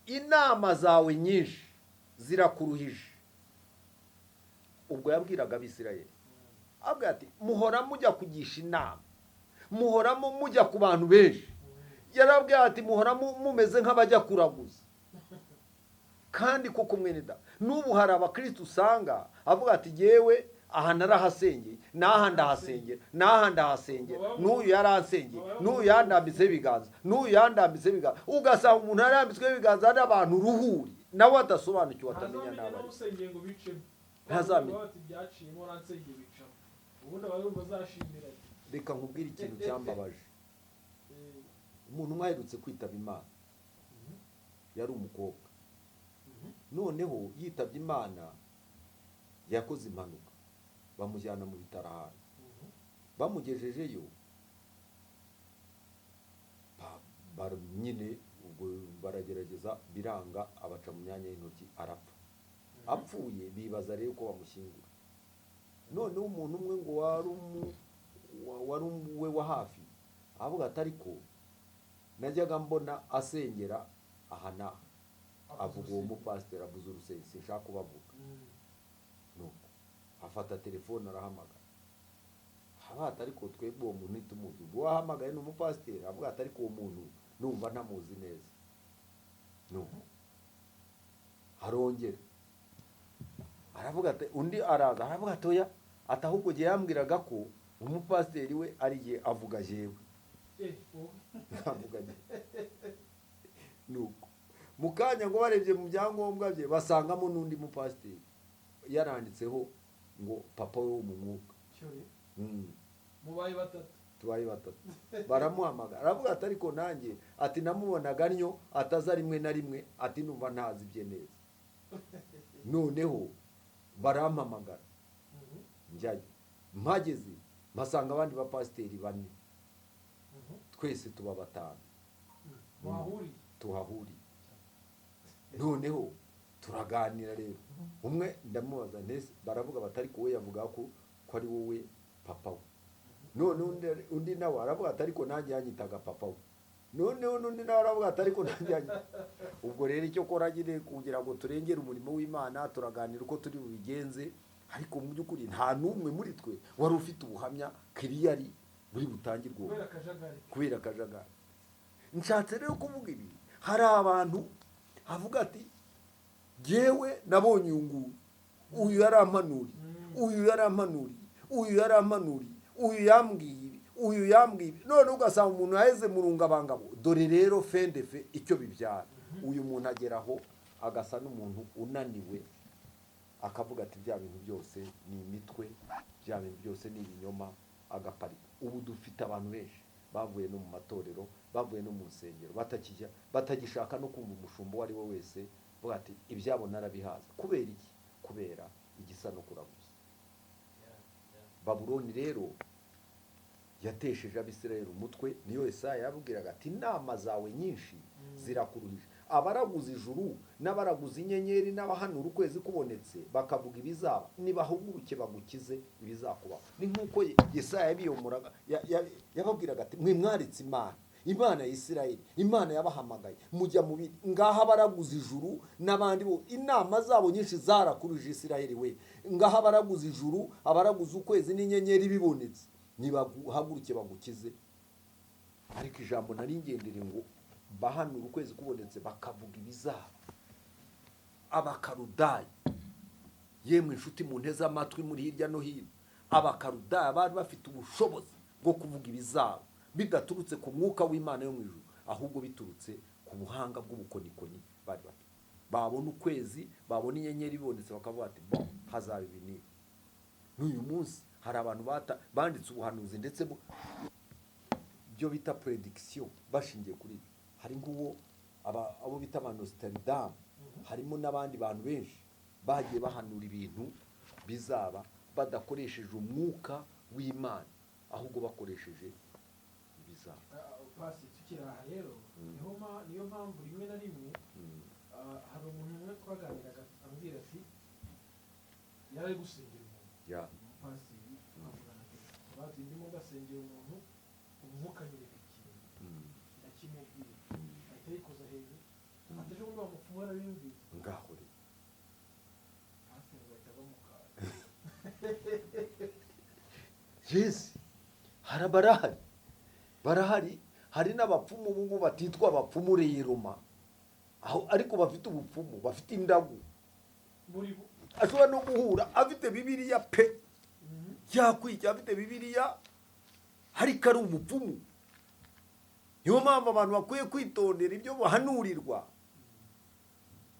"Inama zawe nyinshi zirakuruhije." Ubwo yabwiraga Abisirayeli, avuga ati: "Muhora mujya kugisha inama, muhora mujya ku bantu benshi." Yarababwiye ati: "Muhora mumeze nk'abajya kuraguza." Kandi koko, mwene da, n'ubu hari abakristo usanga avuga ati: "Yewe, aha narahasengeye, n'aha ndahasengera, n'aha ndahasengera, n'uyu yaransengeye, n'uyu yandambitseho ibiganza, n'uyu yandambitseho ibiganza." Ugasanga umuntu yarambitsweho ibiganza n'abantu uruhuri, nawe adasobanukiwe, atamenya Ntazamenya n'abari. n'amusengeye ngo bicemo. Ntazamenya. Bati: "Byaciyemo, waransengeye bicamo." Ubundi aba yumva azashimira. Reka nkubwire ikintu cyambabaje. Umuntu umwe aherutse kwitaba Imana, yari umukobwa. Noneho yitabye Imana, yakoze impanuka, bamujyana mu bitaro ahantu. Bamugejejeyo, nyine ubwo baragerageza biranga, abaca mu myanya y'intoki, arapfa. Apfuye, bibaza rero ko bamushyingura. Noneho umuntu umwe ngo wari we wa hafi avuga ati: "Ariko najyaga mbona asengera aha n'aha." Avuga uwo mupasiteri, avuze urusengero, sinshaka kubavuga. Nuko afata telefone arahamagara, avuga ati: "Ariko twebwe uwo muntu ntitumuzi." Ubwo wahamagaye ni umupasiteri. Avuga ati: "Ariko uwo muntu numva ntamuzi neza." Nuko arongera aravuga ati, undi araza aravuga ati: "Oya," ati: "ahubwo igihe yambwiraga ko umupasiteri we ari igihe avuga jewe." Wowe. Avuga jewe. Nuko mu kanya ngo barebye mu byangombwa bye, basangamo n'undi mupasiteri yaranditseho ngo papa we wo mu mwuka. Cyore. Mubaye batatu. Tubaye batatu. Baramuhamagara, aravuga ati: "Ariko nanjye," ati, "namubonaga ntyo, ataza rimwe na rimwe," ati, "numva ntazi ibye neza." Noneho barampamagara, njyayo. Mpageze mpasanga abandi bapasiteri bane, twese tuba batanu. Muhahuriye. Tuhahuriye. Noneho turaganira rero, umwe ndamubaza ntese, baravuga batari wowe, yavuga ko ari wowe papa we. None undi nawe aravuga ati: "Ariko nanjye yanyitaga papa we." Noneho n'undi nawe aravuga ati: "Ariko nanjye yanyitaga." Ubwo rero icyo kora nyine kugira ngo turengere umurimo w'Imana, turaganira uko turi bubigenze, ariko mu by'ukuri nta n'umwe muri twe wari ufite ubuhamya kiriyari buri butangirwe uwo Kubera akajagari. Kubera akajagari. Nshatse rero kuvuga ibi, hari abantu avuga ati: "Jyewe nabonye uyu nguyu, uyu yarampanuriye, uyu yarampanuriye, uyu yarampanuriye, uyu yambwiye ibi, uyu yambwiye ibi." None ugasanga umuntu yaheze mu rungabangabo. Dore rero fendefe icyo bibyara: uyu muntu ageraho agasa n'umuntu unaniwe, akavuga ati: "Bya bintu byose ni imitwe, bya bintu byose ni ibinyoma," agaparika. Ubu dufite abantu benshi bavuye no mu matorero, bavuye no mu nsengero, batakijya, batagishaka no kumva umushumba uwo ari we wese, bavuga ati: "Ibyabo narabihaza." Kubera iki? Kubera igisa no kuraguza. Babuloni rero yatesheje Abisirayeli umutwe. Niyo Yesaya yababwiraga ati: "Inama zawe nyinshi zirakuruhije. Abaraguza ijuru n'abaraguza inyenyeri n'abahanura ukwezi kubonetse bakavuga ibizaba, nibahuguruke bagukize ibizakubaho." Ni nk'uko Yesaya yabiyomoraga, yababwiraga ati: "Mwe mwaritse Imana, Imana ya Isirayeli, Imana yabahamagaye, mujya mu bindi. Ngaho abaraguza ijuru n'abandi bo, inama zabo nyinshi zarakuruje Isirayeli we. Ngaho abaraguza ijuru, abaraguza ukwezi n'inyenyeri bibonetse, nibahaguruke bagukize." Ariko ijambo nari ngendere ngo bahanura ukwezi kubonetse bakavuga ibizaba, Abakarudayi. Yemwe inshuti mu nteze amatwi muri hirya no hino, Abakarudayi bari bafite ubushobozi bwo kuvuga ibizaba bidaturutse ku mwuka w'Imana yo mu ijuru, ahubwo biturutse ku buhanga bw'ubukonikoni bari bafite. Babona ukwezi, babona inyenyeri bibonetse, bakavuga ati: "Bon, hazaba ibi n'ibi." N'uyu munsi hari abantu banditse ubuhanuzi ndetse byo bita prédiction bashingiye kuri ibi. Hari nk'uwo abo bita ba Nostradamus, harimo n'abandi bantu benshi bagiye bahanura ibintu bizaba badakoresheje umwuka w'Imana, ahubwo bakoresheje ibizaba. Pasi tukiri aha rero, niyo mpamvu rimwe na rimwe hari umuntu umwe twaganiraga ambwira ati yari ari gusengera umuntu, umupasiteri twavugana ati bati ndimo ndasengera umuntu, umwuka anyereka ikintu, ndakimubwira, ahita yikoza hejuru ati: "Ejo bundi wa mupfumu yarabimbwiye." Ngaho rero. Pasiteri ngo ahita ava mu kantu. Yes, hari barahari, barahari. Hari n'abapfumu ubu ngubu batitwa abapfumu reroma aho, ariko bafite ubupfumu, bafite indagu. Muri bo. Ashobora no guhura afite Bibiliya pe, yakwica afite Bibiliya ariko ari umupfumu. Niyo mpamvu abantu bakwiye kwitondera ibyo bahanurirwa.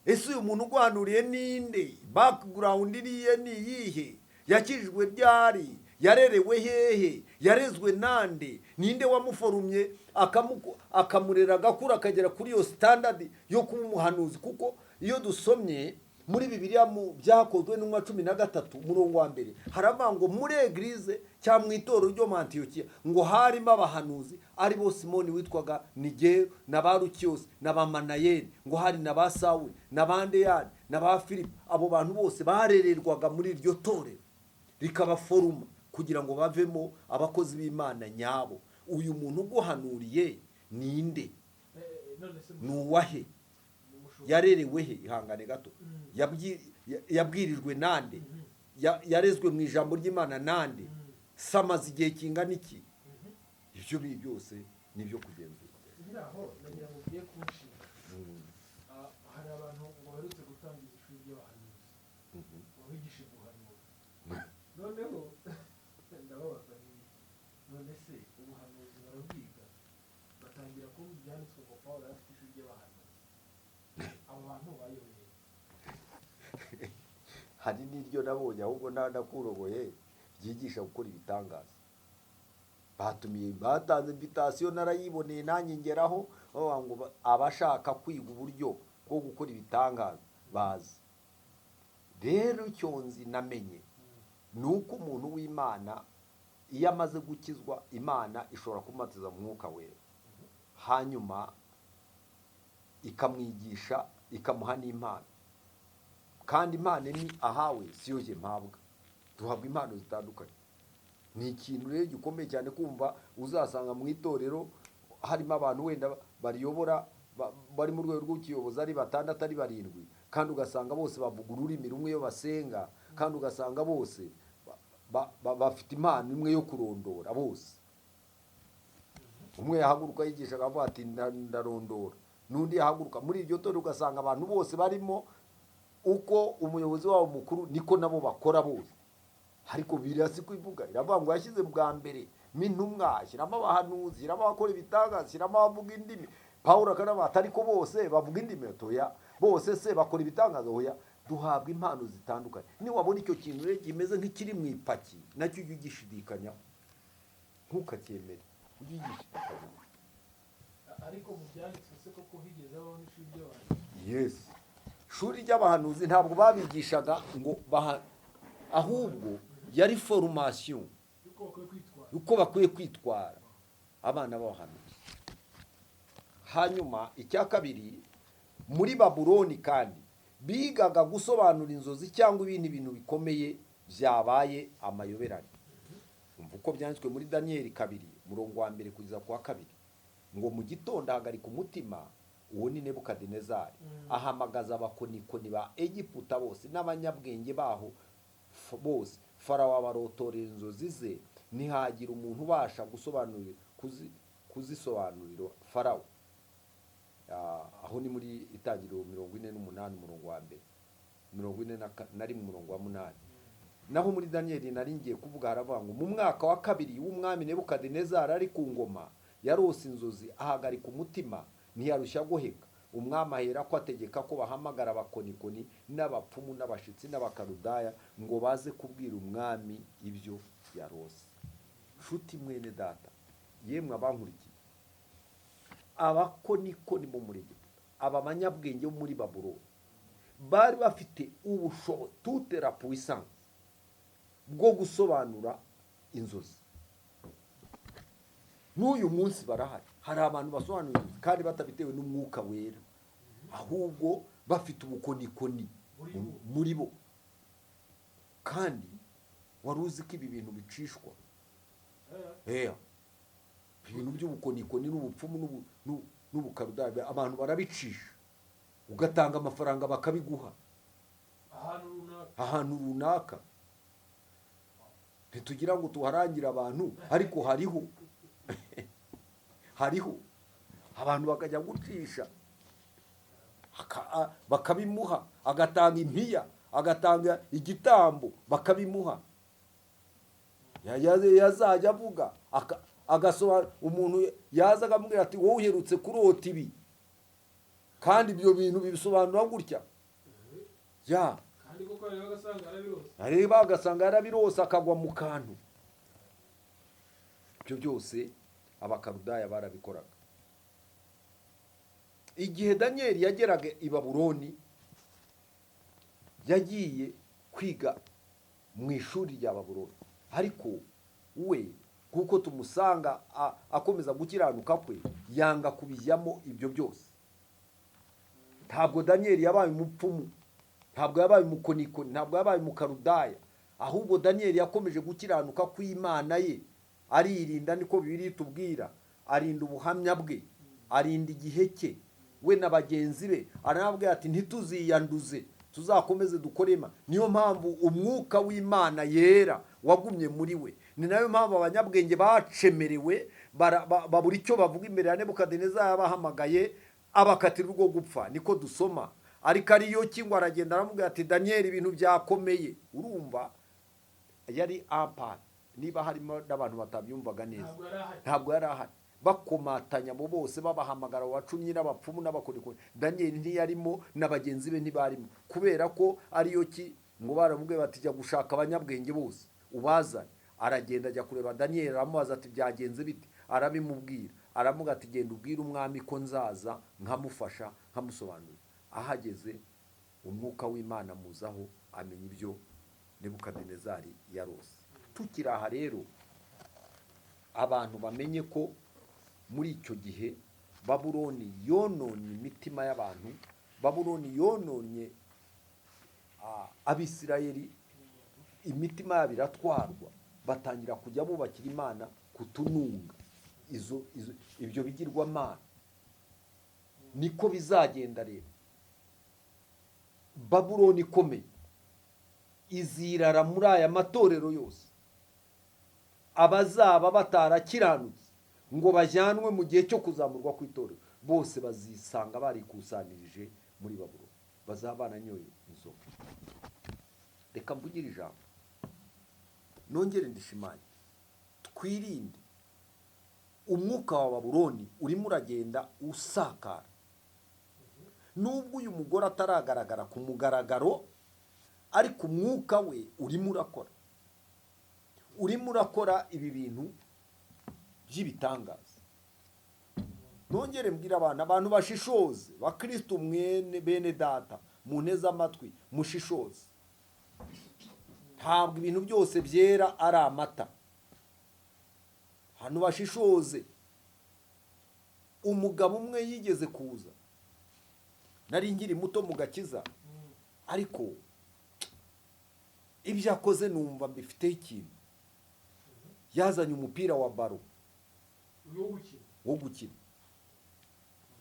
Ese uyu muntu uguhanuriye ninde? Background iriye ni iyihe? Yakijijwe ryari? Yarerewe hehe? Yarezwe nande? Ninde wamuforumye akamurera agakura akagera kuri iyo standard yo kuba umuhanuzi? Kuko iyo dusomye muri Bibiliya mu Byakozwe n'Intumwa 13 umurongo wa 1, haravuga ngo muri église cyangwa mu itorero ryo mu Antiyokiya ngo harimo abahanuzi, ari bo Simoni witwaga Nigero na ba Lukiyosi na ba Manayeli, ngo hari na ba Sawuli na ba Andeyani na ba Filipo. Abo bantu bose barererwaga muri iryo torero, rikabaforuma kugira ngo bavemo abakozi b'Imana nyabo. Uyu muntu uguhanuriye ninde? None se Ni uwahe? Yarerewe he? Ihangane gato. Yabwirijwe nande? Yarezwe mu ijambo ry'Imana nande? Samaze igihe kingana iki? Ibyo biri byose ni ibyo kugenzura. Nkiri aho ndagira ngo ugiye kunshinga. Hari abantu ngo baherutse gutangiza ishuri ry'abahanuzi, ngo bigishe guhanura. Noneho ndababaza nti: "None se ubuhanuzi barabwiga?" Batangira kumva ibyanditswe ngo Pawulo yari afite ishuri ry'abahanuzi. Abo bantu bayobeye. Hari n'iryo nabonye ahubwo nakurogoye, ryigisha gukora ibitangaza. Batumiye, batanze invitation, narayiboneye nanjye ngeraho, bavuga ngo abashaka kwiga uburyo bwo gukora ibitangaza bazi. Rero icyo nzi namenye ni uko umuntu w'Imana iyo amaze gukizwa, Imana ishobora kumubatiza mu Mwuka Wera, hanyuma ikamwigisha, ikamuha n'impano. Kandi impano ni ahawe, siyo jye mpabwa, duhabwa impano zitandukanye. Ni ikintu rero gikomeye cyane kumva uzasanga mu itorero harimo abantu wenda bariyobora bari mu rwego rw'ukiyobozi ari batandatu, ari barindwi, kandi ugasanga bose bavuga ururimi rumwe iyo basenga, kandi ugasanga bose bafite impano imwe yo kurondora bose. Umwe yahaguruka yigisha akavuga ati: "Ndarondora." N'undi yahaguruka muri iryo torero, ugasanga abantu bose barimo uko umuyobozi wabo mukuru niko nabo bakora bose. Ariko Bibiliya si ko ivuga. Iravuga ngo yashyize bwa mbere intumwa, ashyiramo abahanuzi, ashyiramo abakora ibitangaza, ashyiramo abavuga indimi. Pawulo akanavuga ati: "Ariko bose bavuga indimi? Oya. Bose se bakora ibitangaza? Oya." Duhabwa impano zitandukanye. Niwabona icyo kintu rero kimeze nk'ikiri mu ipaki, nacyo ujye ugishidikanyaho, ntukacyemere, ujye ugishidikanyaho. Ariko mu byanditswe se koko higeze habaho n'ishuri ry'abahanuzi? Yes, ishuri ry'abahanuzi ntabwo babigishaga ngo baha, ahubwo yari formation. Uko bakwiye kwitwara. Uko bakwiye kwitwara abana b'abahanuzi. Hanyuma icya kabiri, muri Babuloni kandi bigaga gusobanura inzozi cyangwa ibindi bintu bikomeye byabaye amayoberane. Umva uko byanditswe muri Daniyeli 2, umurongo wa 1 kugeza ku wa 2, ngo: "Mu gitondo ahagarika umutima," uwo ni Nebukadinezari, "ahamagaza abakonikoni ba Egiputa bose n'abanyabwenge baho bose. Farawo abarotorera inzozi ze, ntihagira umuntu ubasha kuzisobanurira Farawo." Aho ni muri Itangiriro 48, umurongo wa 1, 41, umurongo wa 8. Naho muri Daniyeli nari ngiye kuvuga, haravuga ngo: "Mu mwaka wa kabiri w'umwami Nebukadinezari ari ku ngoma, yarose inzozi, ahagarika umutima, ntiyarushya goheka. Umwami ahera ko ategeka ko bahamagara abakonikoni n'abapfumu n'abashitsi n'Abakarudaya ngo baze kubwira umwami ibyo yarose." Nshuti mwene data, yemwe abankurikiye, abakonikoni bo muri Egiputa, aba banyabwenge bo muri Babuloni, bari bafite ubushobozi, toute la puissance, bwo gusobanura inzozi. N'uyu munsi barahari, hari abantu basobanura inzozi kandi batabitewe n'Umwuka Wera, ahubwo bafite ubukonikoni Muri bo. muri bo. Kandi wari uzi ko ibi bintu bicishwa? Eya, ibintu by'ubukonikoni n'ubupfumu n'ubukarudaya, abantu barabicisha, ugatanga amafaranga bakabiguha. Ahantu runaka. Ahantu runaka, ntitugira ngo tuharangire abantu, ariko hariho abantu bakajya gucisha, bakabimuha, agatanga impiya, agatanga igitambo, bakabimuha. Yazajya avuga agasobanura. Umuntu yaza akamubwira ati: "Wowe uherutse kurota ibi, kandi ibyo bintu bibisobanura gutya ya." Kandi koko areba agasanga yarabirose. Areba agasanga yarabirose, akagwa mu kantu. Ibyo byose Abakarudaya barabikoraga. Igihe Daniyeli yageraga i Babuloni, yagiye kwiga mu ishuri rya Babuloni, ariko we kuko tumusanga akomeza gukiranuka kwe, yanga kubijyamo ibyo byose. Ntabwo Daniyeli yabaye umupfumu, ntabwo yabaye umukonikoni, ntabwo yabaye umukarudaya, ahubwo Daniyeli yakomeje gukiranuka kw'Imana ye, aririnda, niko Bibiliya itubwira, arinda ubuhamya bwe, arinda igihe cye, we na bagenzi be. Aranabwira ati: "Ntituziyanduze, tuzakomeze dukorema." Niyo mpamvu umwuka w'Imana yera wagumye muri we. Ni nayo mpamvu abanyabwenge bacemerewe, babura icyo bavuga imbere ya Nebukadineza. Yabahamagaye, abakatira urwo gupfa, niko dusoma. Ariko ariyo ngo aragenda aramubwira ati: "Daniyeli, ibintu byakomeye." Urumva yari ampani, niba harimo n'abantu batabyumvaga neza. Ntabwo yari ahari. Ntabwo yari ahari. Bakomatanya abo bose, babahamagara, abo bacumyi n'abapfumu n'abakonikoni, Daniyeli ntiyarimo na bagenzi be ntibarimo, kubera ko ariyo ki ngo baramubwiye bati: "Jya gushaka abanyabwenge bose ubazane." Aragenda ajya kureba Daniyeli, aramubaza ati: "Byagenze bite?" Arabimubwira, aramuga ati: "Genda ubwire umwami ko nzaza nkamufasha, nkamusobanurira." Ahageze, umwuka w'Imana muzaho, amenya ibyo Nebukadinezari yarose. Tukiri aha rero, abantu bamenye ko muri icyo gihe Babuloni yononnye imitima y'abantu, Babuloni yononnye Abisirayeli, imitima yabo iratwarwa, batangira kujya bubakira Imana ku tununga, ibyo bigirwamana. Niko bizagenda rero. Babuloni ikomeye izirara muri aya matorero yose. Abazaba batarakiranutse ngo bajyanwe mu gihe cyo kuzamurwa kw'itorero, bose bazisanga barikusanirije muri Babuloni, bazaba baranyoye inzoga. Reka mvugire ijambo, nongere ndishimanye: twirinde umwuka wa Babuloni urimo uragenda usakara. Nubwo uyu mugore ataragaragara ku mugaragaro, ariko umwuka we urimo urakora, urimo urakora ibi bintu by'ibitangaza. Nongere mbwira abantu bashishoze, bakristo mwene bene data, munteze amatwi, mushishoze. Ntabwo ibintu byose byera ari amata. Hano bashishoze. Umugabo umwe yigeze kuza, nari nkiri muto mu gakiza, ariko ibyo akoze numva mbifiteho ikintu. Yazanye umupira wa ballon Uyu wo gukina? Wo gukina.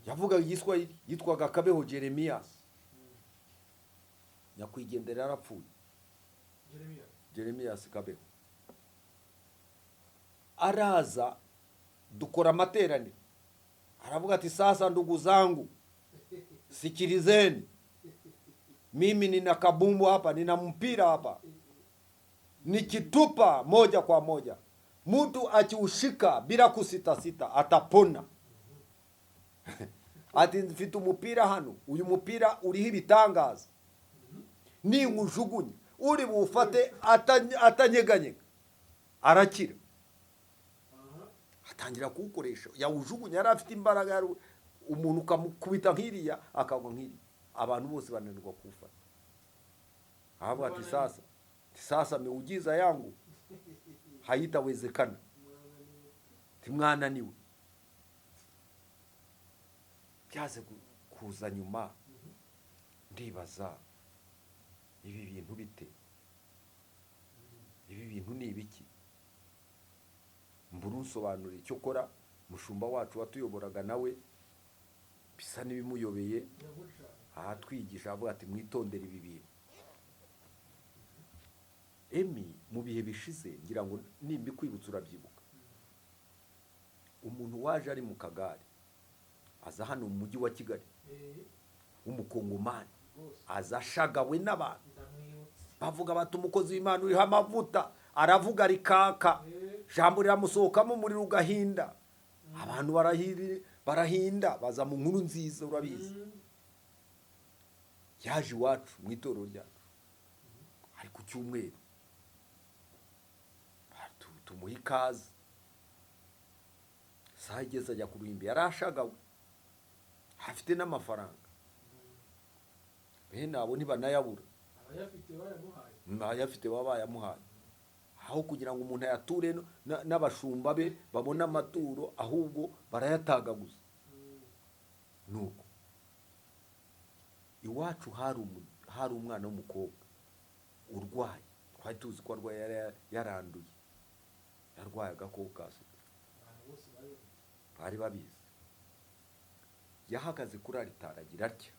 Yavugaga Igiswahili, yitwaga Kabeho Jeremiyasi. Nyakwigendera, yarapfuye. Jeremiya? Jeremiyasi Kabeho araza, dukora amateraniro, aravuga ati: "Sasa ndugu zangu, sikilizeni, mimi nina kabumbu hapa, nina mpira hapa, nikitupa moja kwa moja, mtu akiushika bila kusitasita atapona." Ati: "Mfite umupira hano, uyu mupira uriho ibitangaza, ninywujugunya uri buwufate atanyeganyega arakira." Atangira kuwukoresha, yawujugunya, yari afite imbaraga, yari umuntu ukamukubita nk'iriya akagwa nk'iriya, abantu bose bananirwa kuwufata. Aravuga ati: "Sasa, sasa miujiza yangu haitawezekana, timwananiwe." Byaze kuza nyuma, ndibaza ibi bintu bite, ibi bintu ni ibiki? Mbura unsobanurira icyo kora. Mushumba wacu watuyoboraga nawe bisa n'ibimuyobeye, ahatwigisha avuga ati: "Mwitondere ibi bintu." Emi, mu bihe bishize, ngira ngo nimbikwibutsa urabyibuka, umuntu waje ari mu kagare aza hano mu mujyi wa Kigali, w'Umukongomani, Rwose. aza ashagawe n'abantu. Ndamwibutse. Bavuga bati: "Umukozi w'Imana uriho amavuta aravuga rikaka, jambo riramusohokamo umuriro ugahinda." Abantu barahinda, baza mu nkuru nziza, urabizi. Yaje iwacu mu itorero ryacu ari ku cyumweru, tumuha ikaze. Saa igeze ajya ku ruhimbi, yari ashagawe, afite n'amafaranga, bene abo ntibanayabura. Abayafite bayamuhaye. Ayafite baba bayamuhaye, aho kugira ngo umuntu ayature n'abashumba be babone amaturo, ahubwo barayatagaguza. Nuko iwacu hari umwana w'umukobwa urwaye, twari tuzi ko arwaye, yari yaranduye, yarwaye agakoko ka sida. Abantu bose bari babizi. Bari babizi. Yahagaze kuri aritari agira atya,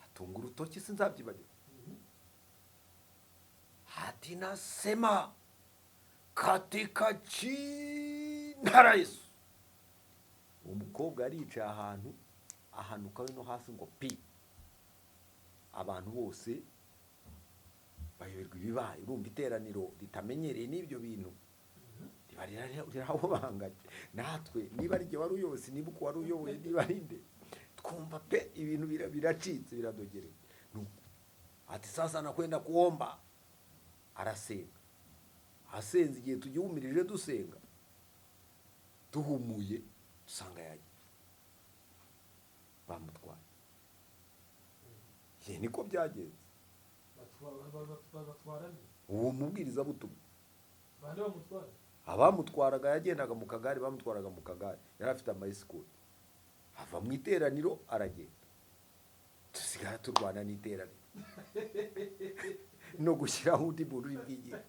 atunga urutoki, sinzabyibagirwa, ati: "Nasema katika jina la Yesu." Uwo mukobwa yaricaye ahantu, ahanuka we no hasi ngo pi! Abantu bose bayoberwa ibibaye. Urumva iteraniro ritamenyereye n'ibyo bintu riba rirahobanganye. Natwe, niba ari jye wari uyoboye, sinibuka uwari uyoboye, niba ari nde, twumva pe ibintu biracitse, biradogereye. Nuko ati: "Sasa nakwenda kuomba." Arasenga, asenze, igihe tugihumirije dusenga, duhumuye dusanga yagiye, bamutwaye. Ye, niko byagenze. Batwara nde? Uwo mubwirizabutumwa. Bande bamutwara? Abamutwaraga, yagendaga mu kagare, bamutwaraga mu kagare, yari afite ama escorts. Ava mu iteraniro aragenda, dusigara turwana n'iteraniro no gushyiraho undi muntu uri bwigire.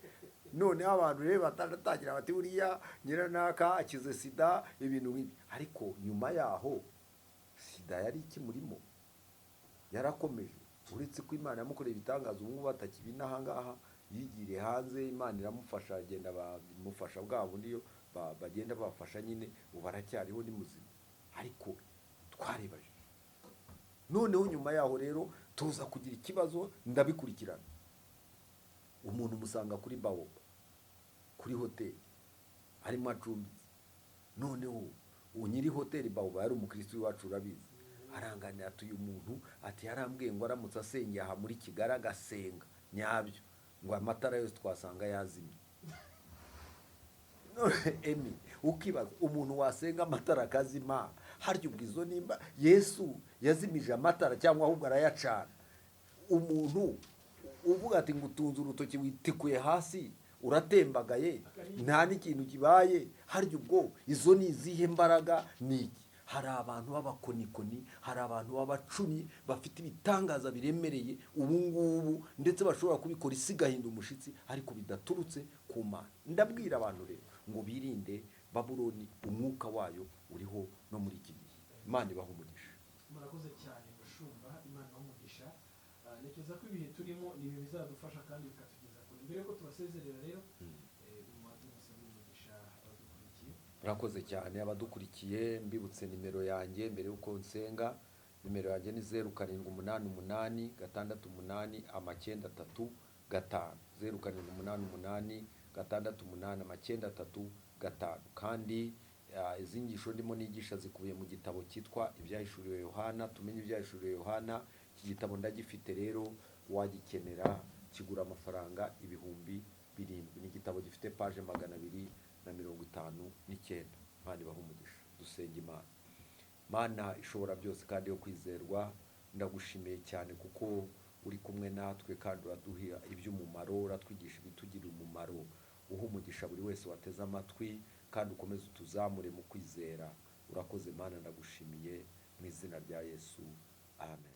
Noneho abantu rero bataratangira bati: "Buriya nyiranaka akize sida," ibintu nk'ibi. Ariko nyuma yaho sida yari ikimurimo, yarakomeje, uretse ko Imana yamukoreye ibitangaza, ubu ngubu batakibina aha ngaha, yigiriye hanze, Imana iramufasha, agenda bamufasha bwa bundi iyo bagenda babafasha nyine, ubu aracyariho, ni muzima. Ariko twarebajije. Noneho nyuma yaho rero tuza kugira ikibazo, ndabikurikirana, umuntu umusanga kuri Baoba, kuri hoteli arimo acumbitse. Noneho uwo nyiri hoteli Baoba yari umukirisitu w'iwacu, urabizi. Aranganira ati: "Uyu muntu," ati, "yarambwiye ngo aramutse asengeye aha muri Kigali, agasenga nyabyo, ngo amatara yose twasanga yazimye." None emi, ukibaza umuntu wasenga amatara akazima, harya ubwo izo nimba Yesu yazimije amatara cyangwa ahubwo arayacana? Umuntu uvuga ati ngo utunze urutoki witikuye hasi. Uratembagaye, nta n'ikintu kibaye. Harya ubwo izo ni izihe mbaraga? Ni iki? Hari abantu b'abakonikoni, hari abantu b'abacumi bafite ibitangaza biremereye ubu ngubu, ndetse bashobora kubikora isi igahinda umushitsi, ariko bidaturutse ku Mana. Ndabwira abantu rero ngo birinde Babuloni, umwuka wayo uriho no muri iki gihe. Imana ibaha umugisha. Murakoze cyane, mushumba, Imana ibahe umugisha. Ntekereza ko ibihe turimo ni ibihe bizadufasha kandi bikatugeza kure. Mbere yuko tubasezerera rero, mubanze musabe umugisha abadukurikiye. Murakoze cyane, abadukurikiye. Mbibutse nimero yanjye mbere y'uko nsenga. Nimero yanjye ni 0788689335, 0788689335. Kandi izi nyigisho ndimo nigisha zikubiye mu gitabo cyitwa Ibyahishuriwe Yohana, Tumenye Ibyahishuriwe Yohana. Iki gitabo ndagifite rero, wagikenera kigura amafaranga 7000. Ni igitabo gifite paje 259. Imana ibahe umugisha. Dusenga Imana. Mana ishobora byose kandi yo kwizerwa, ndagushimiye cyane kuko uri kumwe natwe kandi uraduha iby'umumaro, uratwigisha ibitugirira umumaro. Uha umugisha buri wese wateze amatwi, kandi ukomeze utuzamure mu kwizera. Urakoze Mana, ndagushimiye mu izina rya Yesu, amen.